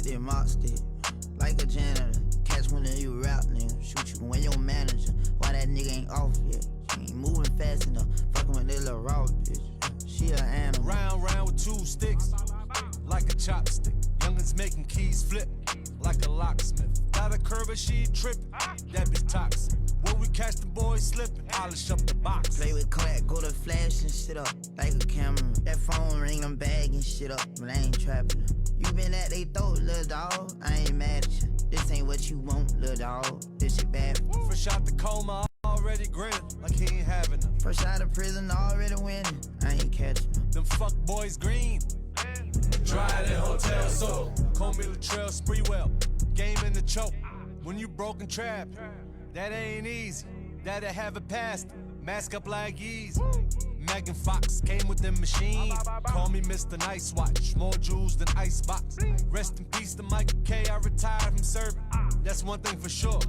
that mop stick, like a janitor. Catch one of you rap niggas, shoot you when your manager. Why that nigga ain't off yet? She ain't moving fast enough. Fucking with that little raw bitch. She a animal. Round, round with two sticks, like a chopstick. Youngins making keys flip, like a locksmith. Got a curve, but she trippin'. That bitch toxic. When we catch the boys slipping, polish up the box. Play with clack, go to flash and shit up like a camera. That phone ring, I'm bagging shit up, but I ain't trapping. You been at they throat, little dog. I ain't mad at you. This ain't what you want, little dog. This shit bad. Fresh out the coma, already grinning, like he ain't having them. Fresh out of prison, already winning. I ain't catching them. Them fuck boys green. Dry than hotel soap. Call me Latrell Sprewell. Game in the choke. When you broke and trapped, that ain't easy. That'll have it past. Mask up like Yeezy. Megan Fox came with them machines. Call me Mr. Nice Watch. More jewels than Icebox. Rest in peace to Michael K. I retired from serving. That's one thing for sure.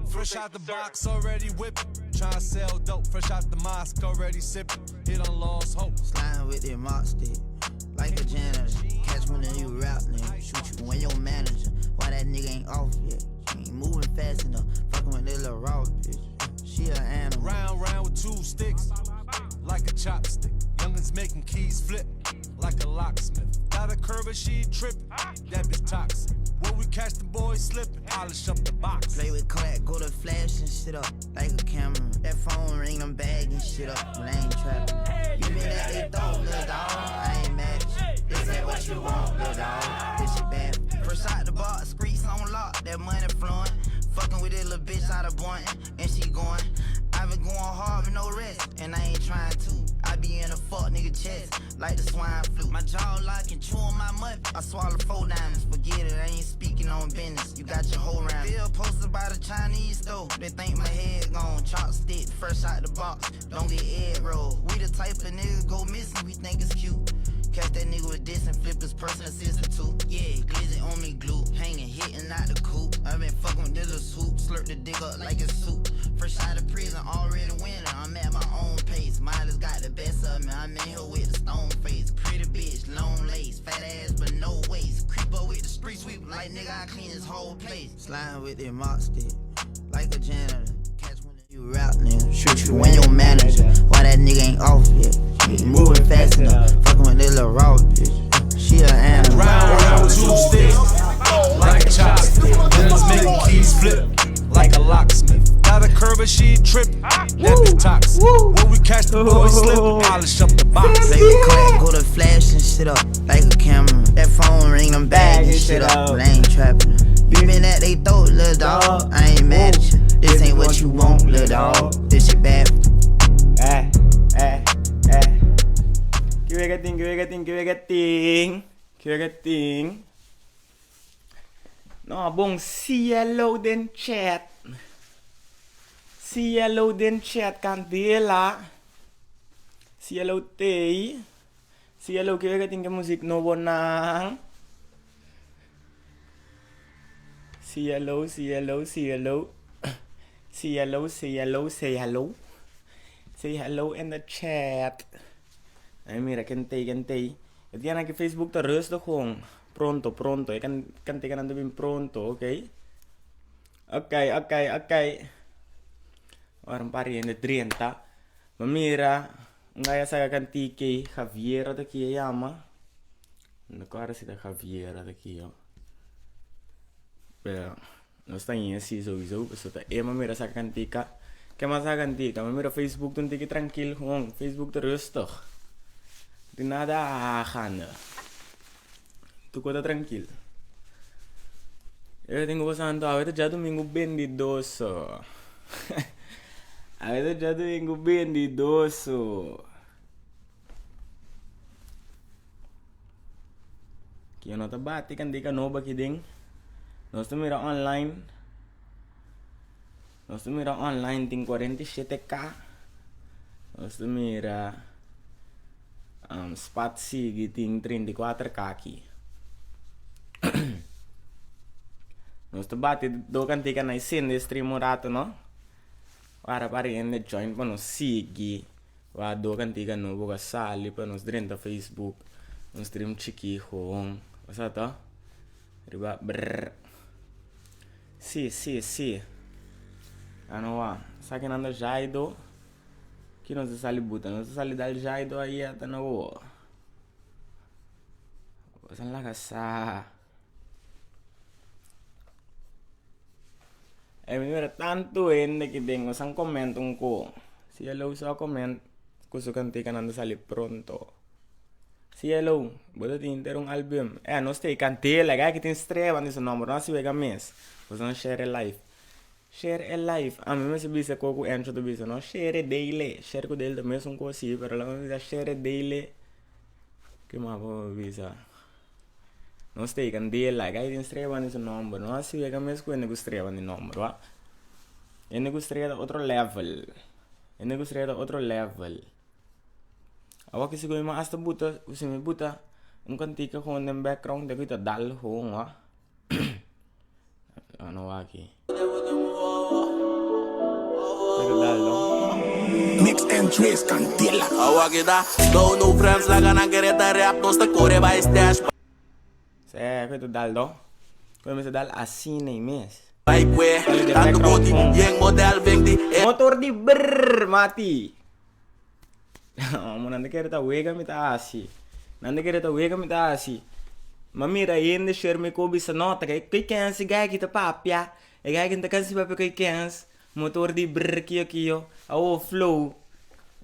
Fresh out the box, already whipping. Tryna sell dope. Fresh out the mosque, already sipping. Hit on lost hope. Sliding with that mop stick, like a janitor. Catch one of you rap niggas, shoot you when your manager. Why that nigga ain't off yet? She ain't moving fast enough. Fucking with that little raw bitch. She a animal. Round, round with two sticks, like a chopstick. Youngins making keys flip, like a locksmith. Got a curve, but she trippin'. That bitch toxic. When we catch the boys slipping, polish up the box. Play with clack, go to flash and shit up like a camera. That phone ring, I'm bagging shit up, but I ain't trapping. You been at they throat, little dog. I ain't mad at you. This ain't what you want, little dog. This shit bad. Fresh out the box, streets on lock, that money flowing. Fucking with this little bitch out of Boynton, and she going. I been going hard with no rest, and I ain't trying to. I be in a fuck nigga chest, like the swine flu. My jaw locking, chewing my muffin. I swallow four diamonds, forget it, I ain't speaking on business. You got your whole round. Bill posted by the Chinese store. They think my head gone. Chopstick, fresh out the box. Don't get egg roll. We the type of nigga go missing, we think it's cute. Catch that nigga with this and flip his personal assistant too. Yeah, glizzy on me glue, hanging, hitting out the coop. I been fucking with this little swoop, slurp the dick up like it's soup. Fresh out of prison, already winning. I'm at my own pace. Miley's got the best of me. I'm in here with the stone face. Pretty bitch, long lace, fat ass but no waist. Creep up with the street sweep like nigga, I clean this whole place. Sliding with that mop stick, like a janitor. Catch one of you rap nigga, shoot you when your manager. Why that nigga ain't off yet? She ain't moving fast enough. Fucking with that little raw bitch. She a animal. Round, round with two sticks, like a chopstick. Youngins making keys flip, like a locksmith. Got a curve, but she trippin'. That bitch toxic. When we catch the boys slipping, polish up the box. Play with clack, go to flash and shit up like a camera. That phone ring, I'm bagging shit up, but I ain't trapping. You been at they throat, little dog. I ain't mad at you. This ain't what you want, little dog. This shit bad. Eh, eh, eh. Ki wega tin, ki wega tin, ki wega tin. Ki wega tin. No, bon, CLO den chat. CLO den chat, candela. CLO tei. CLO ki wega tin ke muziek nobo nan. CLO, CLO, CLO. CLO, CLO, say hello. Say hello in the chat. Ay, mira, ken tei, ken tei. E dia aki Facebook ta rustig gewoon. Pronto, pronto. E kan kantikanan ta bin pronto, ok? Ok, ok, ok. Ora un par di hende drenta. Ma mira, un gaya saka kantiki, Javier ta ki e yama. No kòrda si ta Javier ta ki yo. Pero nos ta ñe si souiso, pasobra ta e ma mira sa kantika. Ke mas sa kantika? Ma mira Facebook ta un tiki trankil gewoon. Facebook ta rustig. No tin nada gaande. Tur kos ta trankil. Yo tin ku bo santo awe ta djadumingu bendidoso. Awe ta djadumingu bendidoso. Ki yo no ta bati kantika nobo aki den. Nos ta mira online. Nos ta mira online tin 47 k. Nos ta mira um, Spat sigui tin 34 k aki. Nos ta bati do kantika na e sende stream un rato no. Ora pa rende join pa nos sigui. Wak do kantika nobo ka sali pa nos drenta Facebook un stream chiki gewoon. Bo sa to? Riba brrr. Si, si, si. Ano wa. Sa ki nan ta Jaido. Ki nos ta sali buta? Nos ta sali dal Jaido ahi ata na wo. Boso laga sa. E mi mira tantu hende ki den nos an comment un ko. Si hello so a comment ku su kantikanan ta sali pronto. Si hello, bo ta tin henter un album. Eh, nos ta e kantela, gaya ki tin strea banda di su nomber, no a siwega mes. Boso no share e live. Share e live. Ami mester bisa ko ku Encho ta bisa, no share e daily. Share ku daily ta mesun kos si, pero laga nos bisa share e daily. Ke mas bo bisa? Nos ta e kandela, gaya tin strea banda di su nomber. No a siwega mes ku hende ku strea banda di nomber, wak. Hende ku strea ta otro level. Hende ku strea ta otro level. Awor ki sigur mi hasta buta si mi buta un kantika gewoon den background debí ta dal gewoon wak. Ano wak aki. Ta dal no. Mix and trace candela. Awa ki ta no no friends laga nan kere ta rap nos ta kore bai stash. Sè ku ta dal do. Ku mi mester dal asina ei mes. Bai kue Dale den tantu background goti gewoon. yen model venti e. Motor di brrr mati. Amo nan ta kere ta wega mi ta hasi. Nan ta kere ta wega mi ta hasi. Ma mira hende sher mi ko bisa no ta ke koi kens e guy ki ta papia. E guy ki ta kansi papia koi kens. Motor di brrr kio kio. Awo flow.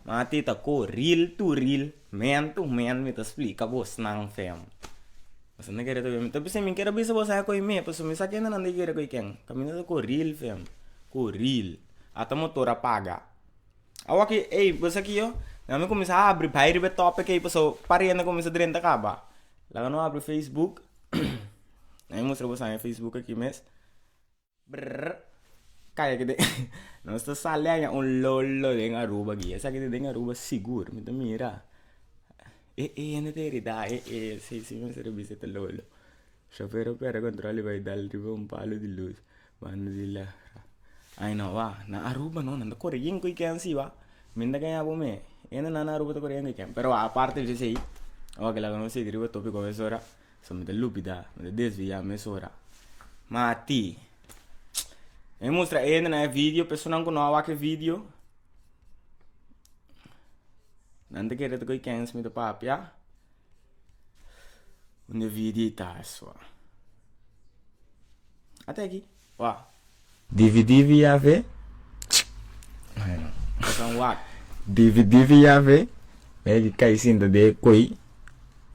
Mati ta ko real to real. Man to man mi ta splika bosnan fam. Boso no kere ta mi ta bisa mi kere bisa boso a koi me pasobra mi sa kende nan ta kere koi ken. Kaminda ta ko real fam. Ko real. Ata motor a paga. Awor aki, ey, bo sa kiyo? Na mi kuminsá habri bai riba e topic ey paso pariente kuminsá drenta kaba. Laga no habri Facebook. Na mi mustra boso e Facebook aki mes. Brrr. Kaya ki den. Nos ta sali haña un lolo den Aruba aki. Esaki ta den Aruba sigur. Mi ta mira. E e hende ta herida. E e si si mester a bisa ta lolo. Chofer a perde control y bai dal riba un palo di luz. Banda di la Ay no wa, na Aruba no, nan ta kore yen ku ken si wa. Mi no ta gaña bo me. Hende nan na Aruba ta kore yen ku ken. Pero aparte di esei, oke laga nos sigui riba topiko mesora. So mi ta lubida, mi ta desvia mesora. Mati, mi mustra hende nan e video, personan ku no a wak e video, nan ta kere ta koe kens mi ta papia. Unda video ta aswa. Ate aki. Wa. DVD via ve. Pasan wak. DVD via ve. Me ki kai sinta de koi.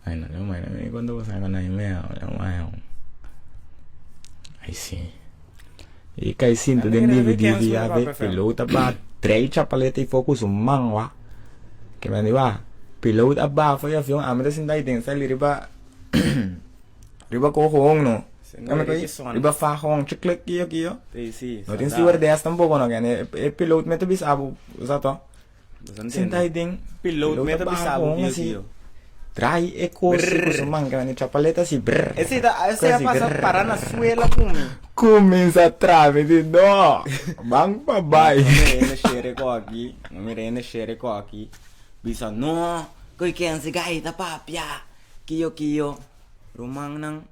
Ay no, no mai, me konta pasan ka nai me, no mai. Ay si. E kai sinta den DVD via ve. Pilota ba trei chapaleta y focus un man wa. Ke men di wa. Pilot a bafa e avion, ami ta sinta ahí den sali riba Riba ko gewoon no. Riba fa gewoon chiklik kiyo kiyo. Sí, sí. No tin stewardess tampoco no. Kende e piloot me ta bisa bo, sa to. Sinta ahí den. Piloot me ta bisa bo kiyo kiyo. Draai e kos ku su man kende chapaleta si brrr. Ese ta ese a pasa para na suela ku mi. Kuminsa traha mi di no. Ban pa bai. No mira hende shere ko aki. No mira hende shere ko aki. Bisa no. Koe kense gai ta papia. Kiyo kiyo. Rumannan,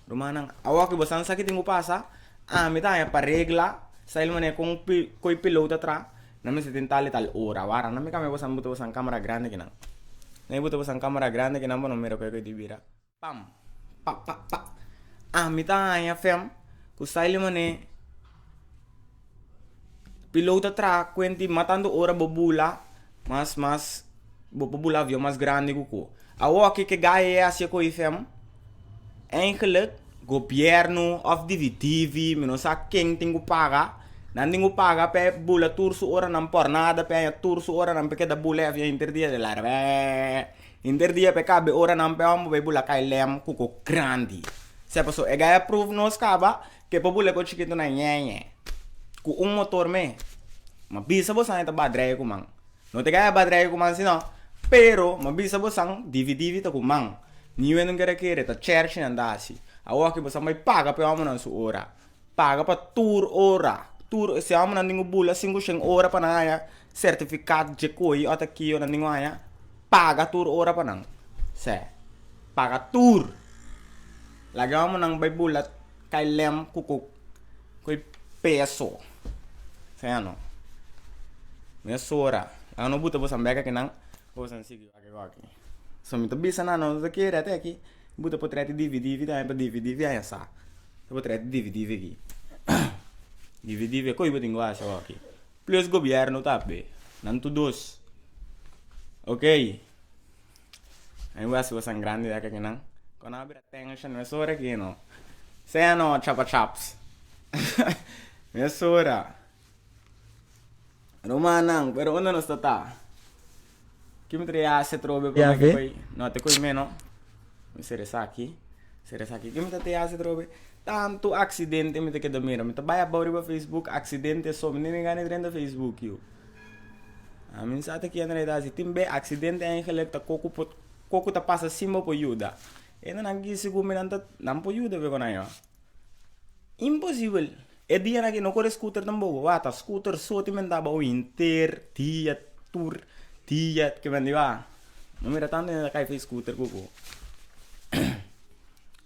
rumannan, awor ku boso sa ki tin ku pasa, ami ta haña pa regla style manera kon pi koi pilot ta traha, nan mester tin tal i tal ora. Wara, nan mi kambia boso buta boso kamera grandi kinan. Nan mi buta boso kamera grandi kinan pa no mira koe koe di bira. Pam, pa pa pa. Ami ta haña fem ku style manera pilot ta traha kuenti matando ora bo bula mas mas bo por bula avion mas grandi ku ku. Awor ke ke gaya e hacia ku IFM? Eigenlijk gobierno of divi-divi, mi no sa ken tin ku paga, nan tin ku paga pa e bula tur su oranan por nada, pa e haña tur su oranan pa e keda bula e avion henter dia de lara bèèè, henter dia pa e kabe oranan pa e homber bai bula KLM ku ko grandi. Sea pasobra e gaya prove nos kaba ke por bula e ko chikito na ñeñe ku un motor me. Ma bisa bo sa e ta badrei ku man. No te gaya badrei ku man si no. Pero, mi a bisa bosan, divi divi ta ku man. Niun hende no kere kere, ta chèrchi nan ta hasi. Awor aki bosan bai paga pa e hòmbernan su ora. Paga pa tur ora. Tur, si e hòmbernan tin ku bula sinku shen ora pa nan haña sertifikat dje koi òf ta kio nan tin ku haña, paga tur ora pa nan. Sè. Paga tur. Laga e homonan bai bula kai lem ku ku ku e peso. Sea no. Mesora. Laga no buta boso bek akinan pa boso sigui wak aki. So mi ta bisa nan no ta kere ate aki buta potret di dvd tambe pa dvd aña sa. Ta potret di dvd aki. Dvd koe bo tin ku hasi awor aki. Plus gobierno tambe. Nan tur dos. Ok. Ami wak si bosan grandi dek akinan. Kon a bira tension mesora aki no. Sea no chapa chaps. Mesora. Rumannan, pero unda nos ta ta? Ki mi tra hasi atrobe prome ki bai? No te koe meno. Mi sera esaki. Sera esaki. Ki mi ta hasi atrobe? Tantu aksidente mi ta keda mira. Mi ta bai abou riba Facebook, aksidente so. Mi no gana drenta Facebook yu. Ami sa ta kende realidad si tin be accidente eigenlijk ta koku por koku ta pasa sin bo por yuda. E nan a kisi ku mi nan ta nan por yuda be konai no. Imposibel. E dianan aki no kore scooter tampoco. Wata scooter so tin menta abou henter dia tur dia ke men di wa. No mira tantu hende ta kai for scooter ku ku.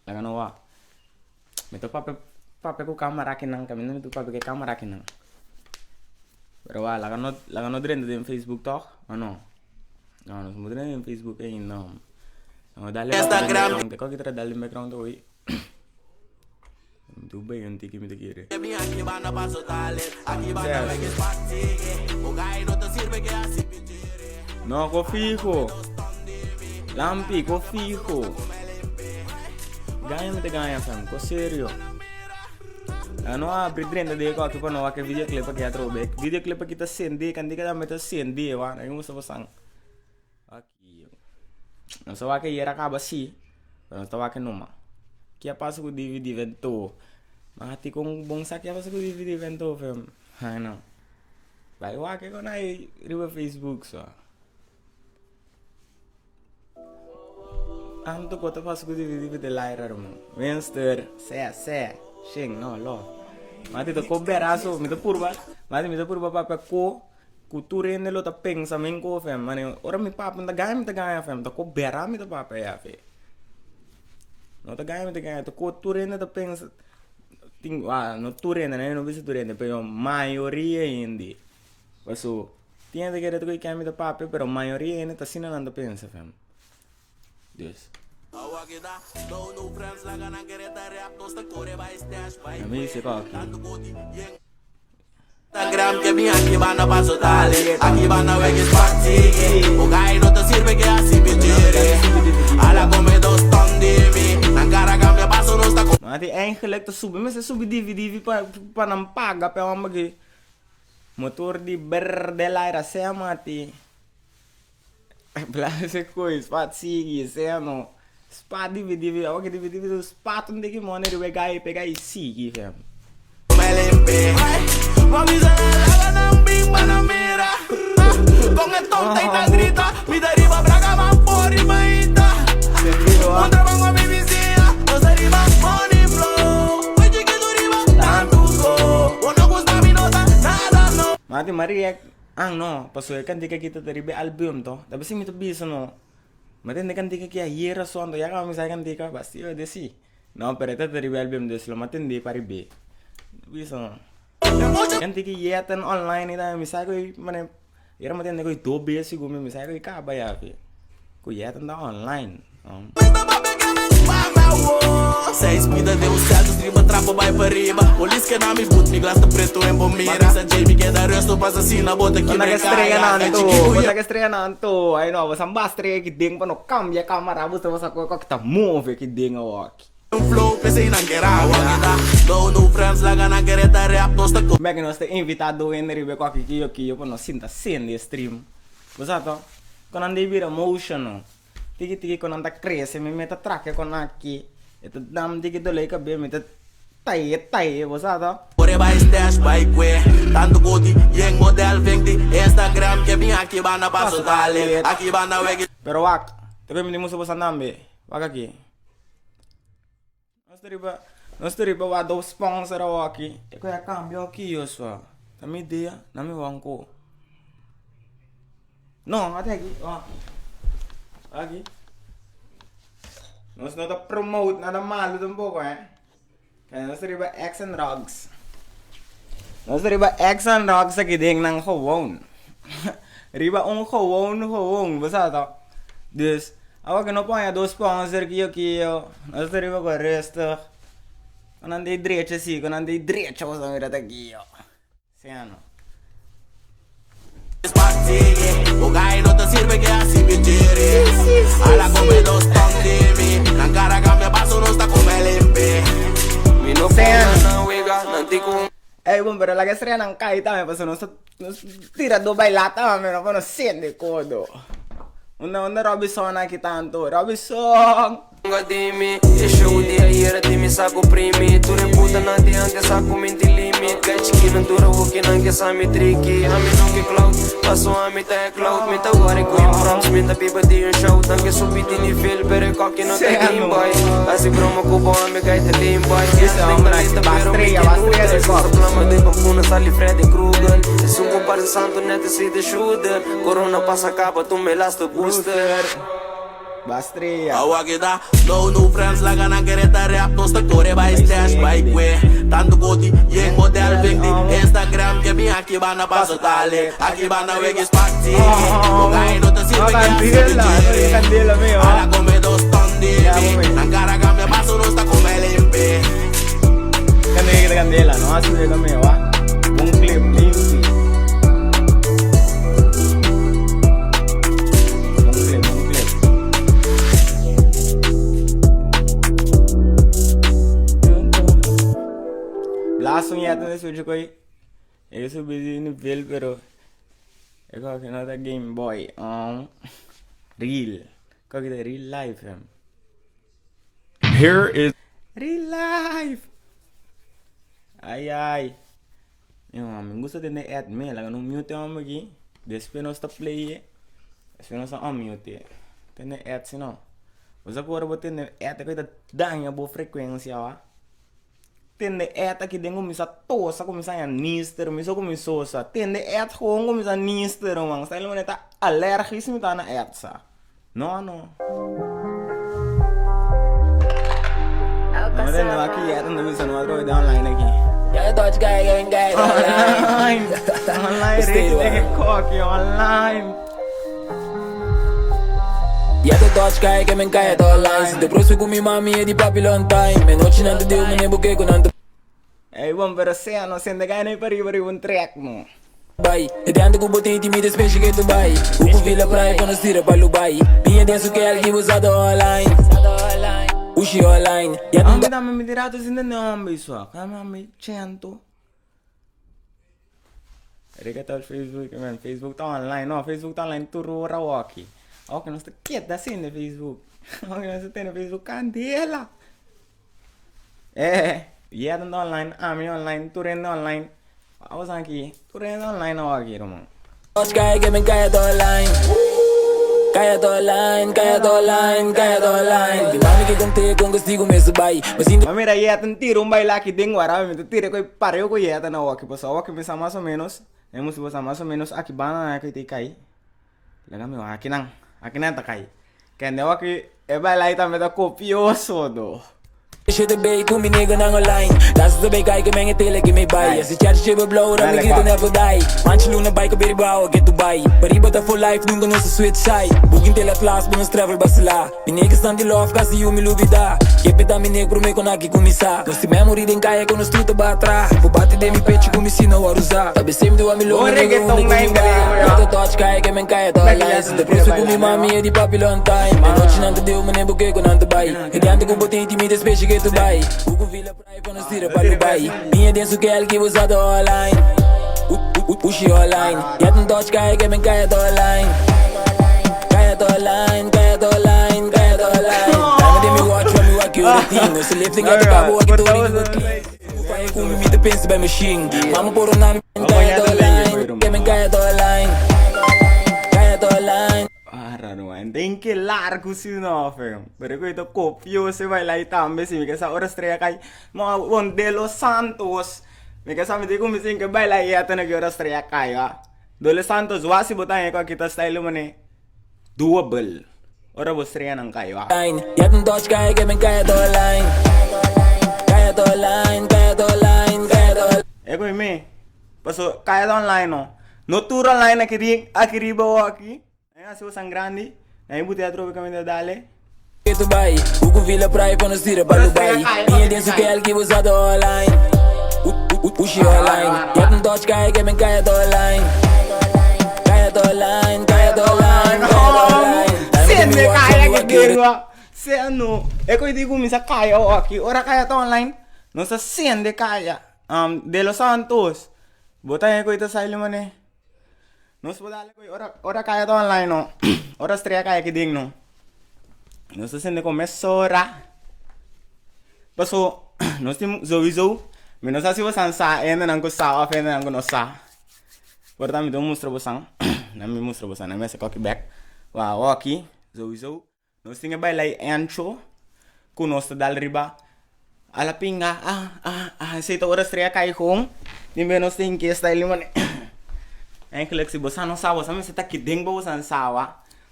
Laga no wak. Mi ta papia papia ku camera akinan kaminda mi ta papia ku e camera akinan. Pero wak laga no laga no drenta den Facebook tog o no? No nos no drenta den Facebook ainda no. Nos dal den background te koki tra dal den background oy. Mi ta bay un tiki mi ta kere. No ko fiho. Lampi ko fiho. Gaña mi ta gaña fam, ko serio. A no abri drenta de koki pa no wak e videoclip aki atrobe. Videoclip aki ta sende, kantika tambe ta sende wan. Ai gusta pasan. Aki. Nos ta wak ayer a kaba si, pero nos ta wak numa. Ki a pasa ku DVD vento? Mati kon bon sa ki a pasa ku DVD vento fam. Ai no. Bai wak e kon ai riba Facebook so. Tanto ku ta pasa ku DVD vento laira ruman. Winster, se se, shing no lo. Mati ta ko beraso, mi ta purba, mati mi ta purba papia ko. Ku tur hende lo ta pensa men ku fem mane ora mi papia mi ta gaña mi ta gaña fem ta ku bera mi ta papia ya fe no ta gaña mi ta gaña ta ku tur hende ta pensa tin wou no tur hende no bisa tur hende pero mayoria hende paso tin hende kere ta ku mi ta papia pero mayoria hende ta asina nan ta pensa fem dus. Mi dice koki. Mati eigenlijk ta subi mester subi dvd pa nan paga pe homber ki motor di berde laira sea mati blase koe spat sigui sea no spat dvd awor ki dvd spat un diki money riba e gai pega y sigui fem. Mati Maria ah no pasobra e kantika aki ta riba e album to ta besi mi ta bisa no mi tende kantika aki ayer aso anto ya kaba mi sa e kantika basti yo desi. No, pero e ta ta riba album dus lo matende pa ribe. Bisa no. Gente ki yeten online y mi sa ku mane yera matende ku do bes sigur mi sa ku kaba ya fi. Ku yeten ta online. Bo ta strea nan to, bo ta strea nan to. Ay no, bo san ba strea ki den pa no cambia camara, bo sa ku ta move ki den awaki. Meke nos ta invita duende riba e koki kiyo kiyo pa nos sinta sende e stream. Bo sa to? Kon nan debe bira motion no. Tiki tiki kon nan ta krese mi meta trake kon aki. E ta dam tiki dole kabe mi ta taye taye bo sa to? Pero wak, ta kue mi tin musu bo sa nambe. Wak aki. Nos ta riba, nos ta riba wak do sponsor awaki. E kue a kambia aki Joshua. Ta mi idea, na mi wanko. No, ate aki, wak. Aki. Nos no ta promote nada malo tampoco, eh. Kaya nos ta riba X and Rocks. Nos ta riba X and Rocks aki den nan gewoon. Riba un gewoon gewoon, bo sa to? Dus, awa ke no poña dos sponsor kiyo kiyo, nos ta riba ku rustig. Ku nan ta e drecha si, ku nan ta e drecha bo sa mira ta kiyo. Sea no. Ey bon pero laga estrella nan kai tambe pasobra nos ta nos tira do baila tambe no pa nos sende kodo. Unda unda Robinson aki tanto Robinson. Nga di mi, e show di ayera di mi sa ku primi Tur e putanan di antes sa ku minti limit Kai chikinan tur awokinan ke sa mi triki Ami no ke clout, paso ami ta e clout Mi ta worry ku e props, mi ta biba di un show Dan ke subi di nivel, pero e koki no ta game boy Hasi broma ku bo ami kai ta lame boy Ese hombre aki Maleta ba pero mi strea, ke ba strea noodles de kop. Sa plama de pampuna sali Freddy Krueger Esun ku parse santo net si de shooter Corona pasa kaba tu me laatste booster Booster. Bastrea. Awa kita no new friends laga nan kere ta rap nos ta kore bai stash bai kwe tanto koti yen model ving di Instagram ke mi aki banda paso tale aki banda wegi spak tiki Bokai no ta sirve ke asi Candela, no jere candela mi, oh. Ala come dos ton di Ya, mi mami. nan cara cambia paso nos ta come limpi. Candela, candela, no a sube kami, wa. Un clip limpi. Un clip, un clip. Blaas un yeta na switch koy. E subi di nivel pero e koki no ta Game Boy. Real. Koki ta real life. Here is Real life. Ai ai. Mi mami gusta tende ad me laga no mute hombre aki. Despues nos ta play e. Despues nos ta unmute e. Tende ad si no. Bo sa ku ora bo tende ad aki ta daña bo frecuencia wa. Tende ad aki den kuminsa tosa kuminsa haña nister mi so kuminsa sosa. Tende ad gewoon kuminsa nister man. Sta el ta alergisch mi ta na ad sa. No no. No tende wak yet no bisa no atrobe den online aki. Online. Online Ricky tegen Kokkie online. Ey bon pero sea no sende gana y pariba riba un track mo. Hombre dame mi tirato sin tende hombre isua. Kame hombre chento. Rica ta Facebook man. Facebook ta online. No, Facebook ta online tur ora awaki. Awaki nos ta keda sin de Facebook. Awaki nos ta tene Facebook candela. Eh, yet ta online, ami online, tur hende online. Awas aki, tur hende online awaki ruman. Ma mira yet a tira un baila aki den wara, mi ta tira ku e pareu ku yet na awaki, pasobra awaki mi sa mas o menos, e musu bo sa mas o menos aki banda nan aki ta kai. Laga mi wak akinan, akinan ta kai. Kende wak e baila ei tambe ta kopioso do. Dale kap. Bon reggaeton na inga Ara no, en den ke largo si no, fam. Pero ku ito kopioso e baila ahí tambe si mi ke sa ora estrella kai. Mo bon de los Santos. Mi ke sa mi tin kuminsá ke baila ahí ata na ki ora estrella kai wa. De los Santos wa si bo ta haña ku a kita style mane doable. Ora bo strea nan kai wak. E koe mi, paso kaya ta online no. No tur online aki ri aki riba o aki. Nan hasi bosan grandi, nan e butea atrobe kaminda dale. Ora strea kaya Sende kaya ki den wa. Sea no. E koe di kuminsa kaya aki. Ora kaya ta online, nos ta sende kaya. De los Santos. Bo ta e koe ta sali mane. Nos por dale koe ora ora kaya ta online no. Ora strea kaya ki den no. Nos ta sende kon mesora. Paso nos tin souiso mi no sa si bosan sa hendenan ku sa òf hendenan ku no sa. Por ta mi ta mustra bosan, na mi mustra bosan, na mi hasi koki bèk. Wou awoki souiso nos tin e baila e ancho ku nos ta dal riba a la pinga ah ah ah esei ta ora strea kai hon tin bes nos tin ke style mane eigenlijk si bosan no sa bosan mester ta kiden pa bosan sa wak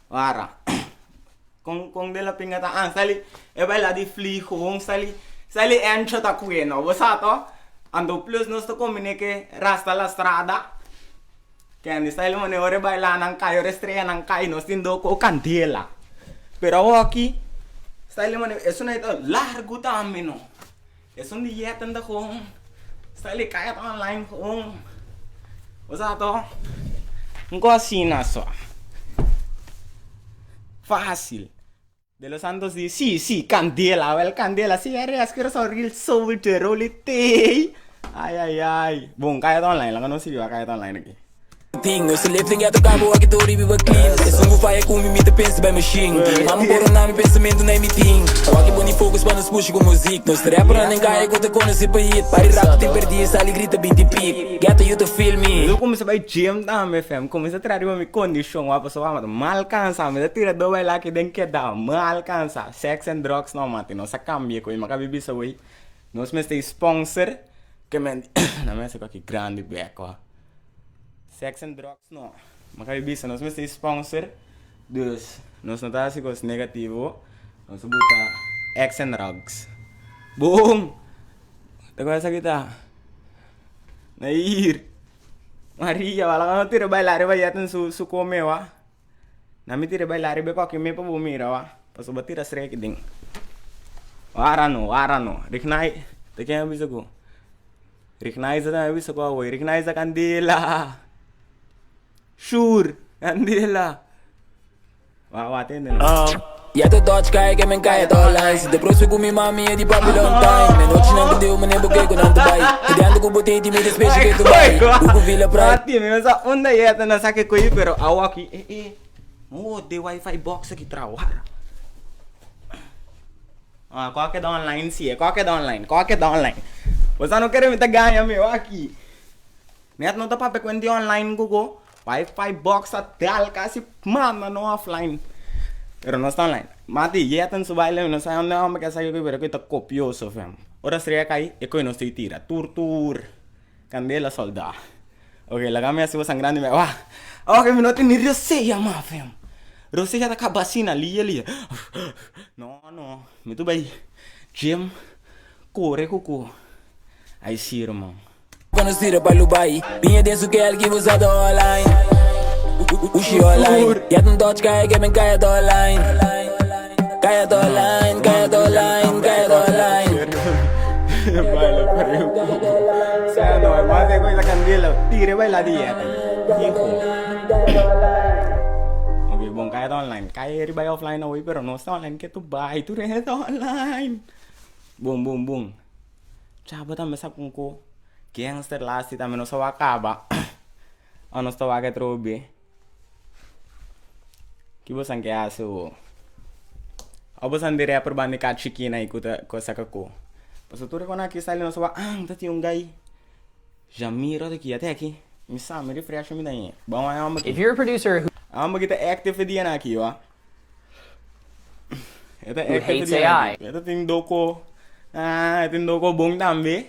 wara. Kon kon de la pinga ta an sali e baila di fligo hon sali sali encho ta kue no bo sa to anto plus nos ta kombine ke rasta la strada kende style mane ora e baila nan kai ora e strea nan kai nos tin do ku kandela pero awoki style mane esun ei ta largu tambe no esun di yeten ta kon style kai ta online kon bo sa to un kos asina so. Fácil. De los Santos di, sí, sí, candela, wel candela, sí, RS, Curaçao Real Soldier, holy tey. Ay, ay, ay. Bon, kaya ta online, laga nos sigui wak kaya ta online aki. Ting, nos lifting ya toca bo aki tori biba clean. Esun ku faya ku mi, mi ta pensa bai machine. Mama corona mi pensamento na e meeting. Awaki bo ni focus pa nos pushi ku muziek. Nos rapper nan den kaya ku ta konosi pa hit. Pari rap tin perdi, sali grita binti piep. Ghetto you ta feel me. Mi kuminsá bai gym tambe fam, kuminsá traha riba mi kondishon wak pasobra wak mal kansa, mi ta tira do baila aki den keda mal kansa, sex and drugs no mati, nos a kambia ku mi a bisa wey nos mester e sponsor ke men nan mester ku grandi bek wak, sex and drugs no, mi a bisa nos mester e sponsor dus nos no ta hasi kos negativo, nos a buta ex and drugs, boom! Ta ku esaki ta. Nair. Maria, wala ka no tira baila riba yet su su come wa. Na mi tira baila riba koki me pa bo mira wa. Paso bo tira strek den. Wara no, wara no. Rignai, ta ken a bisa ku? Rignai sa ta bisa ku awor. Rignai sa kandela. Sure, kandela. Wa wa tende no. Ya te touch kaya ke men kaya to line Si te prosu ku mi mami e di papi long time Me nochi nan te deu mane bo ke ku nan te bai Te diante ku bo tei ti mi despeshi ke tu bai Buku vila prai Mati mi no sa unda yeta na sa ke koe pero awo aki eh eh oh de wifi box aki traha wara. Ah ko a keda online si ko a keda online ko a keda online bosa no kere mi ta gaña mi aki. Net no ta papia ku hende online gogo. Wifi box a dal kasi manda no offline. Pero no sta online. Mati, yeta en su baile, no sa unda hombre ke sa ke pero ke ta copioso fam. Ora estrella kai, e koe no estoy tira. Tur tur. Candela solda. Ok, laga mi hasi bosan grandi mi. Wah. Ok, mi no tin ni rosea ma fam. Rosea ta kaba asina, lia lia. No, no. Mi tu bai gym, kore kuku. Ai si, ruman. Cuando sira pa Dubai Biña den su kel ki bo sa ta online Ushi online Ya tin touch kaya ke men kaya ta online Kaya ta online, kaya ta online, kaya ta online Baila pareu ku Sea no, e mas e koisa kandela Tira e baila di yete Hijo Ok, bon kaya ta online Kaya riba e offline awor pero no sta online ke tu bai Tur hende ta online Bun bun bun Chaba tambe sa con cu gangster lasti tambe no sa wak caba o nos ta wak atrobe. Ki bosan ke haci ho? O bosan di rapper banda di kat chikina y cu ta cu a saca cu? Pasobra tur e con aki sali nos ta wak ah ta tin un guy Jamiro ta aki ate aki mi sa mi refresh mi ta ñe. Bon e homber aki. If you're a producer who E homber aki ta active e dianan aki wa. E ta who active hates dianan AI. aki. E ta tin doko ah e tin doko bon tambe.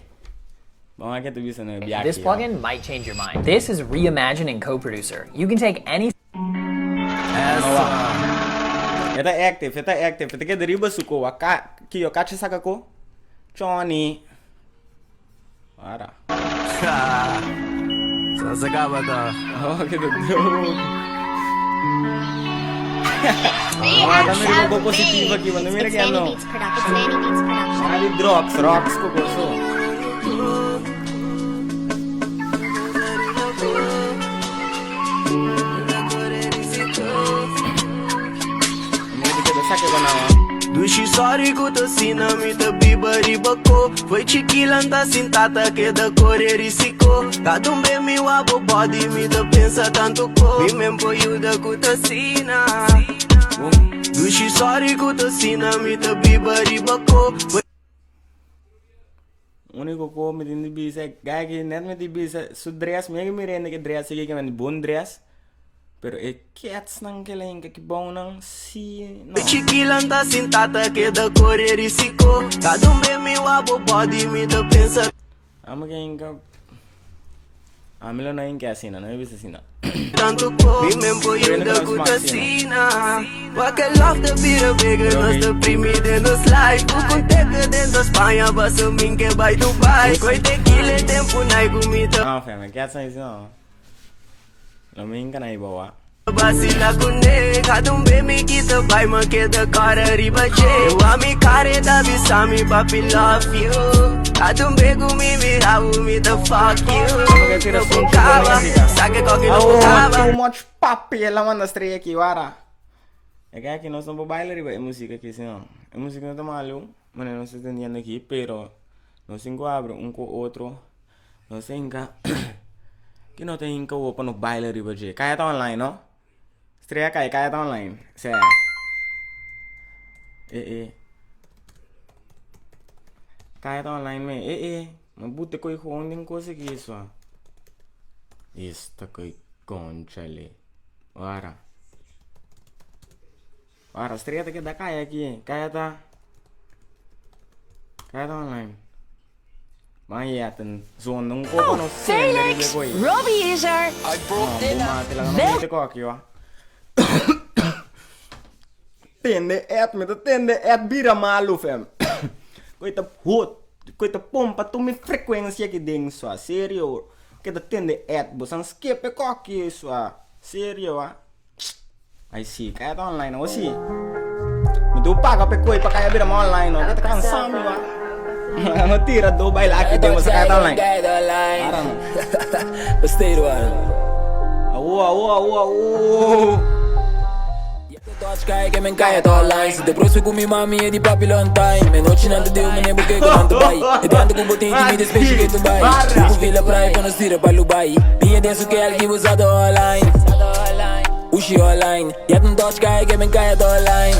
Bon aki ta bisa no e biaha This aki wa. plugin might change your mind. This is reimagining CoProducer. You can take any No wa. E ta active, e ta active. E ta keda riba su koa. Ka, kiyo kachi saka ko? Choni. Para. Sa kaba ta. Oh, ke dope. Ah, dame riba ko positivo aqui, mano. Mira que no. Ah, di drugs, rocks ko ko so. Dushi sorry ku ta sina mi ta biba riba ko Foi chiquila ta sintata que da correr risiko Kadumbe mi wabo body mi ta pensa tanto ko Mi mempo yuda ku ta sina Dushi sorry ku ta sina mi ta biba riba ko Único ko mi tin di bisa gaya ki net mi di bisa su dress mi a mira hende ki dress aki ki men bon dress pero e ketsnan ke la hinka ki bounan si no. Chiquila ta sintata que da correr risiko Kadumbe mi wabo body mi ta pensa Amo ke hinka ami lo no hinka asina no mi bisa asina. Tanto ko Mi mempo yuda ku ta sina Porque love ta bira bigger Nos ta primi den nos life Ku konteka den nos Spaña Baso min ke bai Dubai Koi tequila e tempo nai ku mi ta No fam, e ketsnan asina no. Lo mi hinka na ibowa. Vacila kuné Kadumbe mi kita bai ma keda kara riba dje Eu ami kare ta bisa mi papi love you Kadumbe ku mi mira bu mi ta fuck you Amo ke tira No sunchi kaba, con música. sa ke koki no Oh, kaba too much papel a manda strea aki wara. E ke aki nos no por baila riba e música aki sino. E música no ta malu, manera nos ta entendiendo aki, pero nos tin ku abri un ku otro. Nos ta hinka ki no ta hinka awor pa nos baila riba dje. Kaya ta online no. Strea kai, kaya ta online. Sea. E e. Kaya ta online me. E e. Ma bute koi gewoon den kos aki eso. Esta koi conchale. Ora. Ora, strea ta keda kaya aki. Kaya ta. Kaya ta online. Man yeten zonde un poco no sende riba Felix, koi. Robbie is er. No, bo mate laga no Wel mete koki wa. Tende et, mi ta tende et bira malu fam. Koi ta hot, koi ta pompa tur mi frecuencia aki den swa. Serio, ke ta tende et, bo san skip e koki swa. Serio ah. Ay si, kaya ta online o si. Mi tu paga pe koi pa kaya bira ma online no. Ke ta kansa mi wa. No tira do baila aki den boso kaya ta online. Para no. Awo awo awo awo. Touch kaya ke men kaya ta online Si te prosu ku mi mami e di papi long time Me nochi nan te deu mene buke ku nan te bai E tanto ku bo tin di mi despeshi ke tu bai Buku vila praia kono stira pa Lubai Pia den su ke alki usado online Ushi online Ya ten touch kaya ke men kaya ta online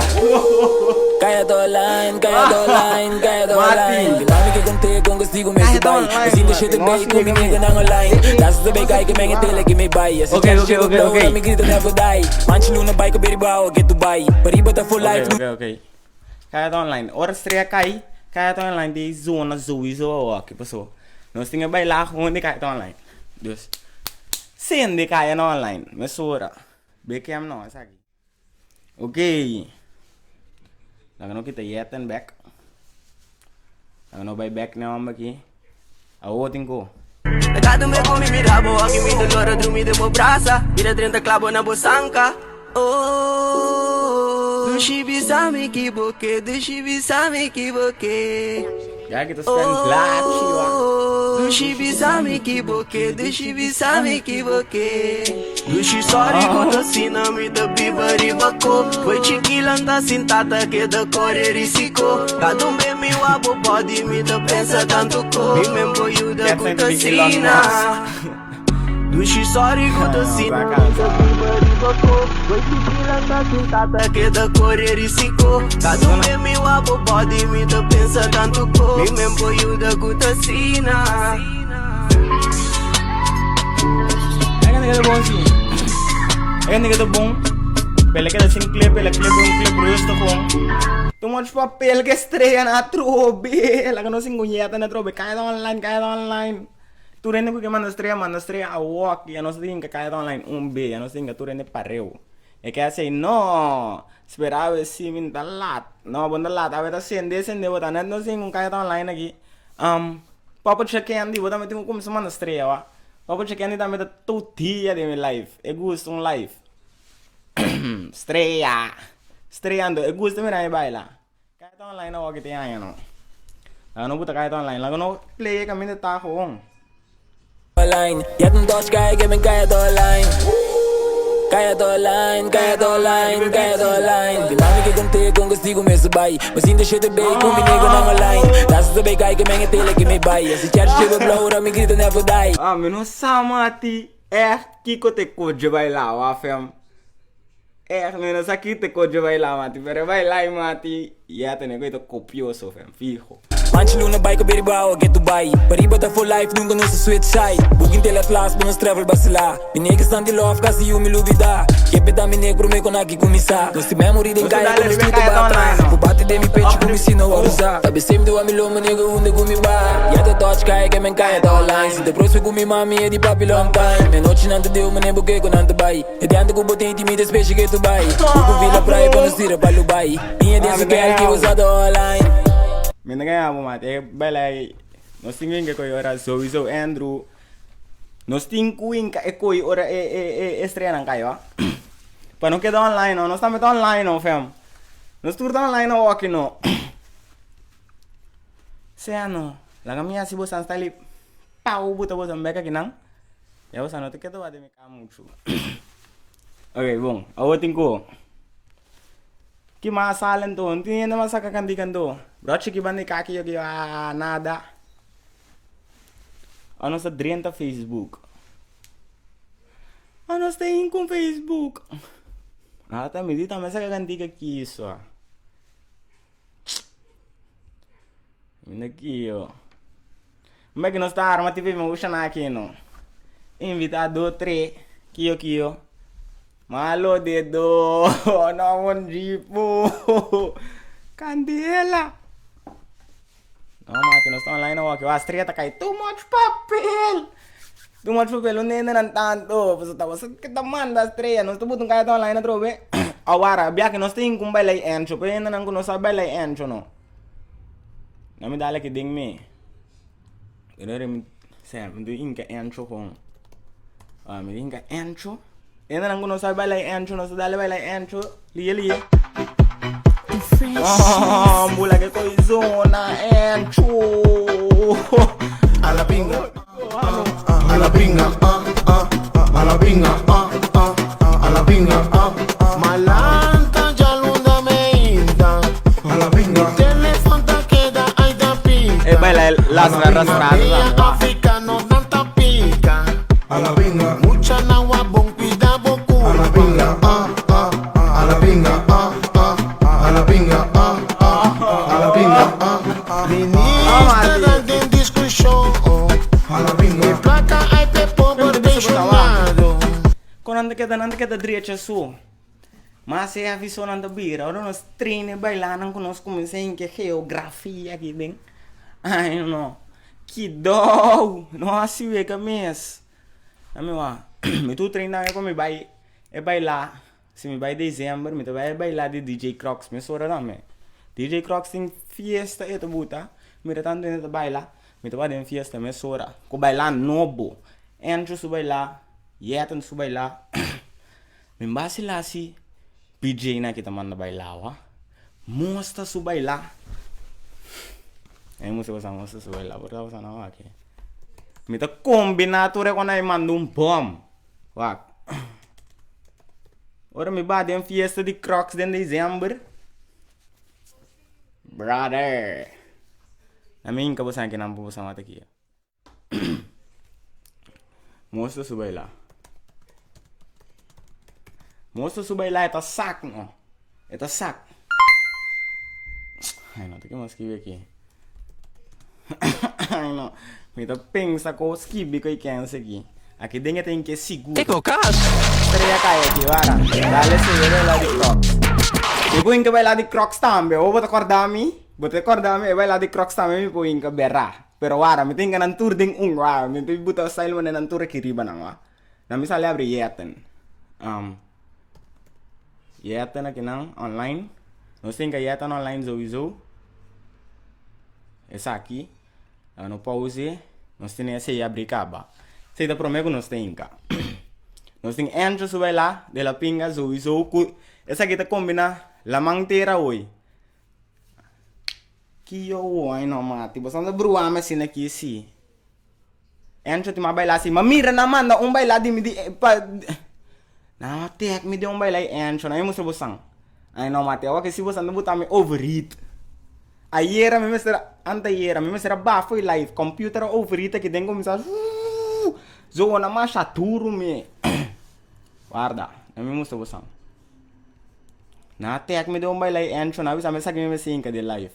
Kaya ta online, kaya ta online, kaya ta online Mi mami ke konte kon castigo me Kaya si ta bai online, Me sinto mati. shit No bay sigue ku mi mi. nigga nan online Das te bay kai ke men e tele ke me bai Asi Ok, chance ok, chego ok, blow ok. na mi grito never die Manchi luna bai ka beri bao get Dubai Pariba ta full Ok, life ok, ok. Kaya ta online. Ora strea kai, kaya ta online di zona sowieso awor aki paso. Nos tin e baila gewoon di kaya ta online. Dus, sende kaya na online. Mesora. Bkm no, esaki. Ok. Laga no kita yeten bek. Laga no bai bek ne homber aki. Awor tin ku. Kada un ku mi mira bo aki mi dolor a drumi den bo brasa Bira 30 klabo na bo sanka Oh Dushi bisa mi ki bo ke Dushi bisa mi ki bo ke Ya ki ta spend plachi wa. Dushi bisa mi ki bo ke Dushi bisa mi ki bo ke Dushi sorry ku ta sina mi ta biba riba ko Foi chiquila ta sintata ke da corre risiko Kada un be mi wa bo body mi ta pensa tanto ko Mi membo yuda Cat ku sent ta to be Elon sina Musk. Dushi sorry ku ta sina Ah, mi ta biba riba ko Foi chiquila ta sintata ke da corre risiko Kada un be mi wa bo body mi ta pensa tanto ko Mi membo yuda ku ta sina E kende ta bon si. E kende ta bon. Pele keda sin clip, pele clip un clip rustig gewoon. Too much papel ke estrella na atrobe. Laga nos singuñeta na atrobe. Kaya ta online, kaya ta online. Tur hende ku ke manda estrella, manda estrella awor. Ya nos tin ke kaya ta online un be. Ya nos tin ke tur hende pareu. E ke hasi no. Spera awe si mi ta lat. No, bo no ta lat. Awe ta sende sende bo ta net no sin un kaya ta online aki. Um, Papa Chekendi, bo tambe tin ku kuminsá manda strea wa. Papa Chekendi tambe ta tur dia den mi live. E gusta un live. Strea. Strea anto, e gusta mira mi baila. Kaya ta online awor ki tin aña no. Laga no buta kaya ta online. Laga no play e kaminda ta gewoon. Online, ya tin dos kaya ke men kaya ta online. Kaya ta online, kaya ta online, kaya ta online. Di mami ke konte kon kastigo mester bai. Ma sinta shete bay ku mi negonan online. Tasa ta bay kai ke men e tele ke mi bai. Asi church chebe blow ora mi grita never die. Ah, mi no sa mati echt kiko te kodje baila wa fam. Echt, mi no sa ki te kodje baila mati, pero e baila mati ya tene ku ta kopioso fam, fiho. Manchi luna bai ku beriba get Dubai. Pariba ta for life nunca nos a switch side. Booking tele atlas pa nos travel basila. Mi niggas tan di love kasi yu mi lubida. Kepe ta mi neg prome kon aki kumisa. Nos tin memory den Nos ta kaya dale ku nos riba tuta kaya ba ta atras. online no. Ku bate den mi pecho ku mi sino wou usa. Ta besem do a mi lomba nigga unda ku mi ba. Ya ta touch kaya ke men kaya ta online. Si ta prospe ku mi mami e di papi long time. Me nochi nan ta deu mane bo ke ku nan ta bai. E dente ku bo tin timida speshe ke tu bai. Buku vila praia pa nos tira pa Lubai. Minha Ah, den su mi ta kel ki gaña bo. usa ta online. Mi ta gaña bo mate. E baila ei nos tin winka koe ora souiso Andrew. Nos tin ku winka e koe ora e e e estreanan kai wa. Pa no keda online no. Nos tambe ta online no fam. Nos tur ta online awoki no. Sea no. Laga mi hasi bosan style pau buta bosan bek akinan. Ya bosan no ta keda wak den mi kama muchu. Ok bon. Awo tin ku. Ki mas sal anto? No tin hende mas saka kantika anto? Bro chiki banda e kaki yo ki ah nada. Anos ta drenta Facebook. Anos ta in ku Facebook. Ah ta mi di tambe saka kantika kiso. Mira aki yo. Mba ki nos ta arma TV mi usa na aki no. Invitado tre. Kio kio. Malo dedo. No mon jipo. Candela. No mati nos ta online awor. Astrea ta kai. Too much papel. Too much papel. Un nene nan tanto. Pasobra ta wasa ke ta manda Astrea. Nos ta buta un kaya ta online atrobe. Awara biaha nos tin ku baila e encho. Pero hende nan ku no sa baila e encho no. Na mi dale aki den mi. Pero mi se mi ta hinka encho kon. Ah mi ta hinka encho. Hende nan ku no sa baila e encho nos ta dale baila e encho. Liye liye. Oh, bula ke koi zona encho. A la pinga, a la pinga, a la pinga, a la pinga. Malanta djaluna meinta. A la pinga. Mi telefon ta keda ai ta pita. E baila e lastra rastra Bella africano nan ta pica. A la pinga. Mucha nan wa bon cuida bo curpa. A la pinga, a la pinga, a la pinga, a la pinga. Ministernan den discusion. A la pinga. Mi placa ai p'e pober pensionado. Kon nan ta keda nan ta keda drecha su. Mas e avisonan ta bira ora nos train e bailanan ku nos kuminsá hinka geografia aki den. Ai no. Kidou! No hasi wega mes. Na mi wak mi tur train tambe pa mi bai e baila. Si mi bai december mi ta bai e baila di DJ Crocs mesora tambe. DJ Crocs tin fiesta e ta buta. Mira tantu hende ta baila. Mi ta bai den fiesta mesora ku baila nobo. Andrew su baila, Yethan su baila. Mi basila si PJ na ki ta manda baila wa. Mosta su baila. E musa kusa mosta su baila por ta kusa na wak. Mi ta kombina tur e kona i manda un bom. Wak. Ora mi ba den fiesta di Crocs den december. Brother. Na mi hinka bosan kinan pa bosan wak aki. Mosta su baila. Mosta su baila e ta sak no. E ta sak. Ai no, te ke mas skibi aki. Ai no. Mi ta pensa ko skibi ko i kense aki. Aki den e ta inke sigur. Estrella kai aki, wara. Dale sigue baila di Crocs. Mi por inke baila di Crocs tambe. Bo ta korda mi? Bo ta korda mi? E baila di Crocs tambe mi por inke bera. Pero wara, mi tin nan tur den un, wara. Mi tin buta style manera nan tur aki riba nan, wa. Na mi sali abri yeten. Um. Yetten akinan online. Nos tin ka yetten online sowieso. Esaki. Laga no pause. Nos tin esei abri kaba. Esei ta prome ku nos ta hinka. Nos tin Encho su baila de la pinga sowieso ku esaki ta kombina laman tera hoy. Kiyo hoy no mati. Boso anda bruami asina aki si. Encho tin mas baila si. Ma mira nan manda un baila di mi di pa Nan a tag mi den un baila di Encho. Nan a mustra bosan. Ay no mati awor ke si bosan ta buta mi overheat. Ayera mi mester a antayera mi mester a baha fo'i live. Computer a overheat aki den kuminsá zuuuuuh. Zona masha duru mi. Warda, nan mi mustra bosan. Nan a tag mi den un baila di Encho. Nan a bisa mi esaki mi mester hinka den live.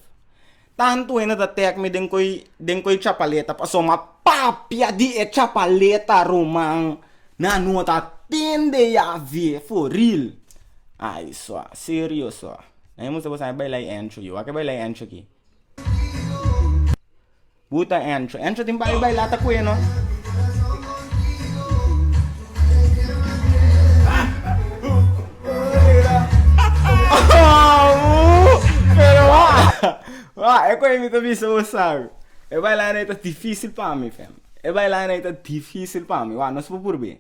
Tantu hende ta tek mi den koi den koi chapaleta pasobra papia di e chapaleta ruman nan no ta tende ya ve for real ay sua serio sua nan e mustra boso a baila e encho yo wak e baila e encho aki buta encho encho tin bai baila ta kue no. Pero wak, e koe mi ta bisa bo sabi. E bailana ei ta dificil pa mi fam. E bailana ei ta dificil pa mi. Wak, nos por purbe.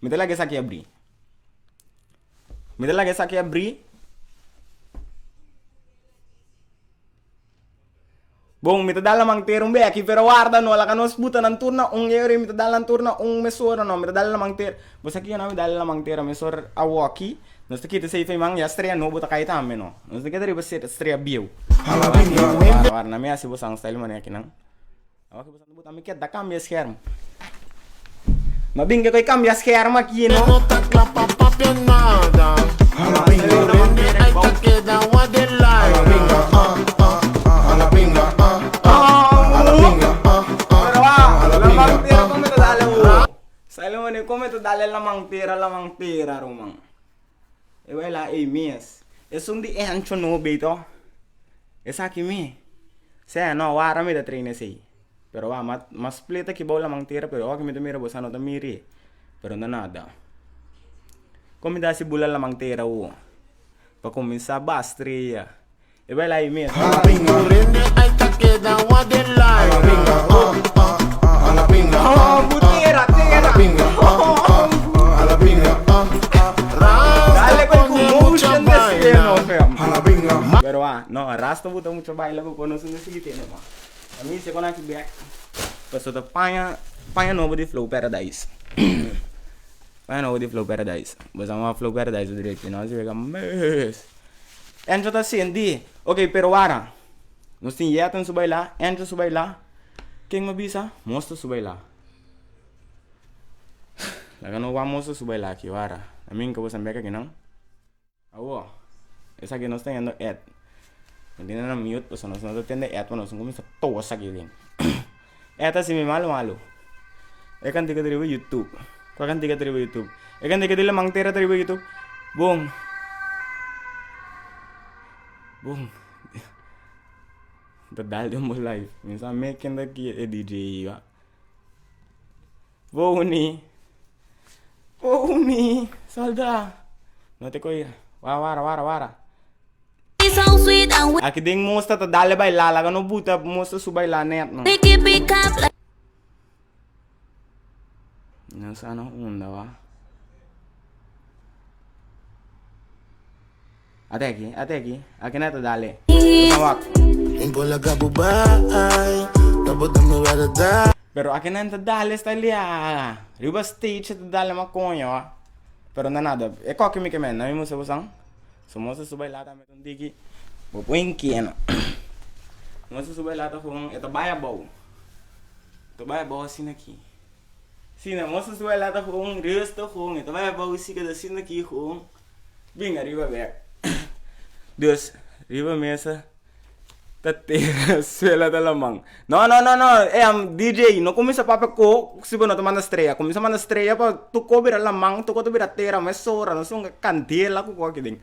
Mi ta laga esaki abri. Mi ta laga esaki abri. Bon, mi ta dal laman tera un beki, pero warda no, laga nos buta nan tur na un area, mi ta dal nan tur na un mesora no, mi ta dal laman tera. Bo sa kico nan mi dal laman tera mesora awoki, nos ta kita esey fei man, ya strea nobo ta cay tambe no. Nos ta keda riba strea bieu. Warda, warda, nan mi haci bo san style manera kinan. Awoki bo san buta mi keda cambia scherm. Ma bin ke koy cambia scherm aki no. Salomon come ta dale lamang tera lamang tera ruman. E bai la ei mes. Esun di encho no beto. Esaki mi. Sea no wara mi ta train esei. Pero wa ma ma split aki bou laman tera pero ora mi ta mira boso no ta miri pero no nada. Kon mi ta hasi bula laman tera awo? Pa kuminsá bastria. E bai la ei mes. Tera tera. Dale con motion de cielo fam. Pero wa no rasta bo ta mucho baila ku kono su sigui tene ma. A mi se kon aki bek paso ta paña paña nobo di Flow Paradise paña nobo di Flow Paradise bo sa wak Flow Paradise drechi no si wega mes Encho ta sinti ok pero wara nos tin Yethan su baila Encho su baila ken mi bisa Mosto su baila laga no wak Mosto su baila aki wara a mi nunca bo sa bek aki nan. Awo, esaki nos ta yendo Ed. Mi tene na mute pasobra nos no ta tende Ed pa nos no kuminsá tos aki den. Ed a hasi mi malu malu. E kantika ta riba YouTube. Kua kantika ta riba YouTube? E kantika di Lamang Tera ta riba YouTube. Bon. Bon. Ta dal den bo live. Mi sa me ken ta ki e DJ wa. Boni. Boni. Solda. No te koe. Wara, wara, wara, wara. Aki den mosta ta dale baila. Laga no buta mosta su baila net no. No sa no unda wa. Ate aki, ate aki. Aki na ta dale. Pero aki nan ta dale sta lia. Riba stage ta dale ma coño wa. Pero na nada. E koki mi ke men. Na mi musa bosan. So mosa su baila tambe un tiki. Bo pon inkiena. Mosa su baila ta gewoon e ta bai abou. Ta bai abou asina aki. Si na mosa su baila ta gewoon rustig gewoon. E ta bai abou si keda asina aki gewoon. Bin ariba bek. Dus riba mesa ta tera suela ta laman. No no no no eh DJ no kuminsa papia ko si bo no ta manda strea. Kuminsa manda strea pa tur ko bira laman tur ko ta bira tera mesora nos hunga kandela ku ko aki den.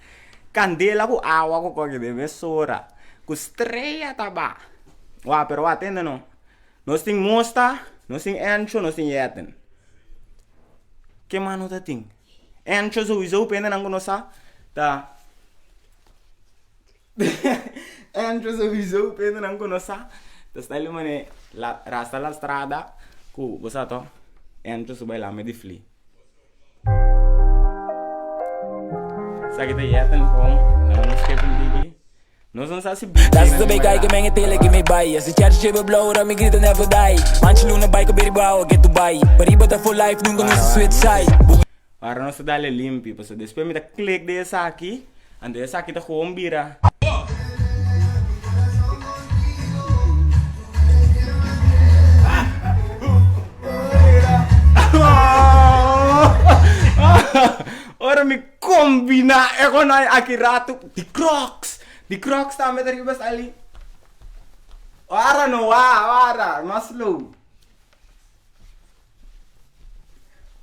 Kandela ku awa ku ko aki den mesora. Ku strea ta ba. Wak pero wak tende no. Nos tin mosta, nos tin encho, nos tin yèten. Ke mas no ta tin? Encho souiso pende nan ku no sa. Ta Encho sowieso pendenan ku no sa ta style mane la rasta la strada ku bo sa to Encho su baila me di fli. Esaki ta yeten kon laga nos skip un tiki nos no sa si beat Las ta bay kai ke men e tele ke mi bai Asi chat chebe blow ora mi grita never die Manchi luna bai ka beri bao get Dubai Pariba ta for life nunca nos ta switch side Bu Ora nos ta dale limpi pasobra despues mi ta click den esaki anto esaki ta gewoon bira. Ora mi combina e konai aki ratu di crocs di crocs tambe ta riba sali ora no wa ora mas slow.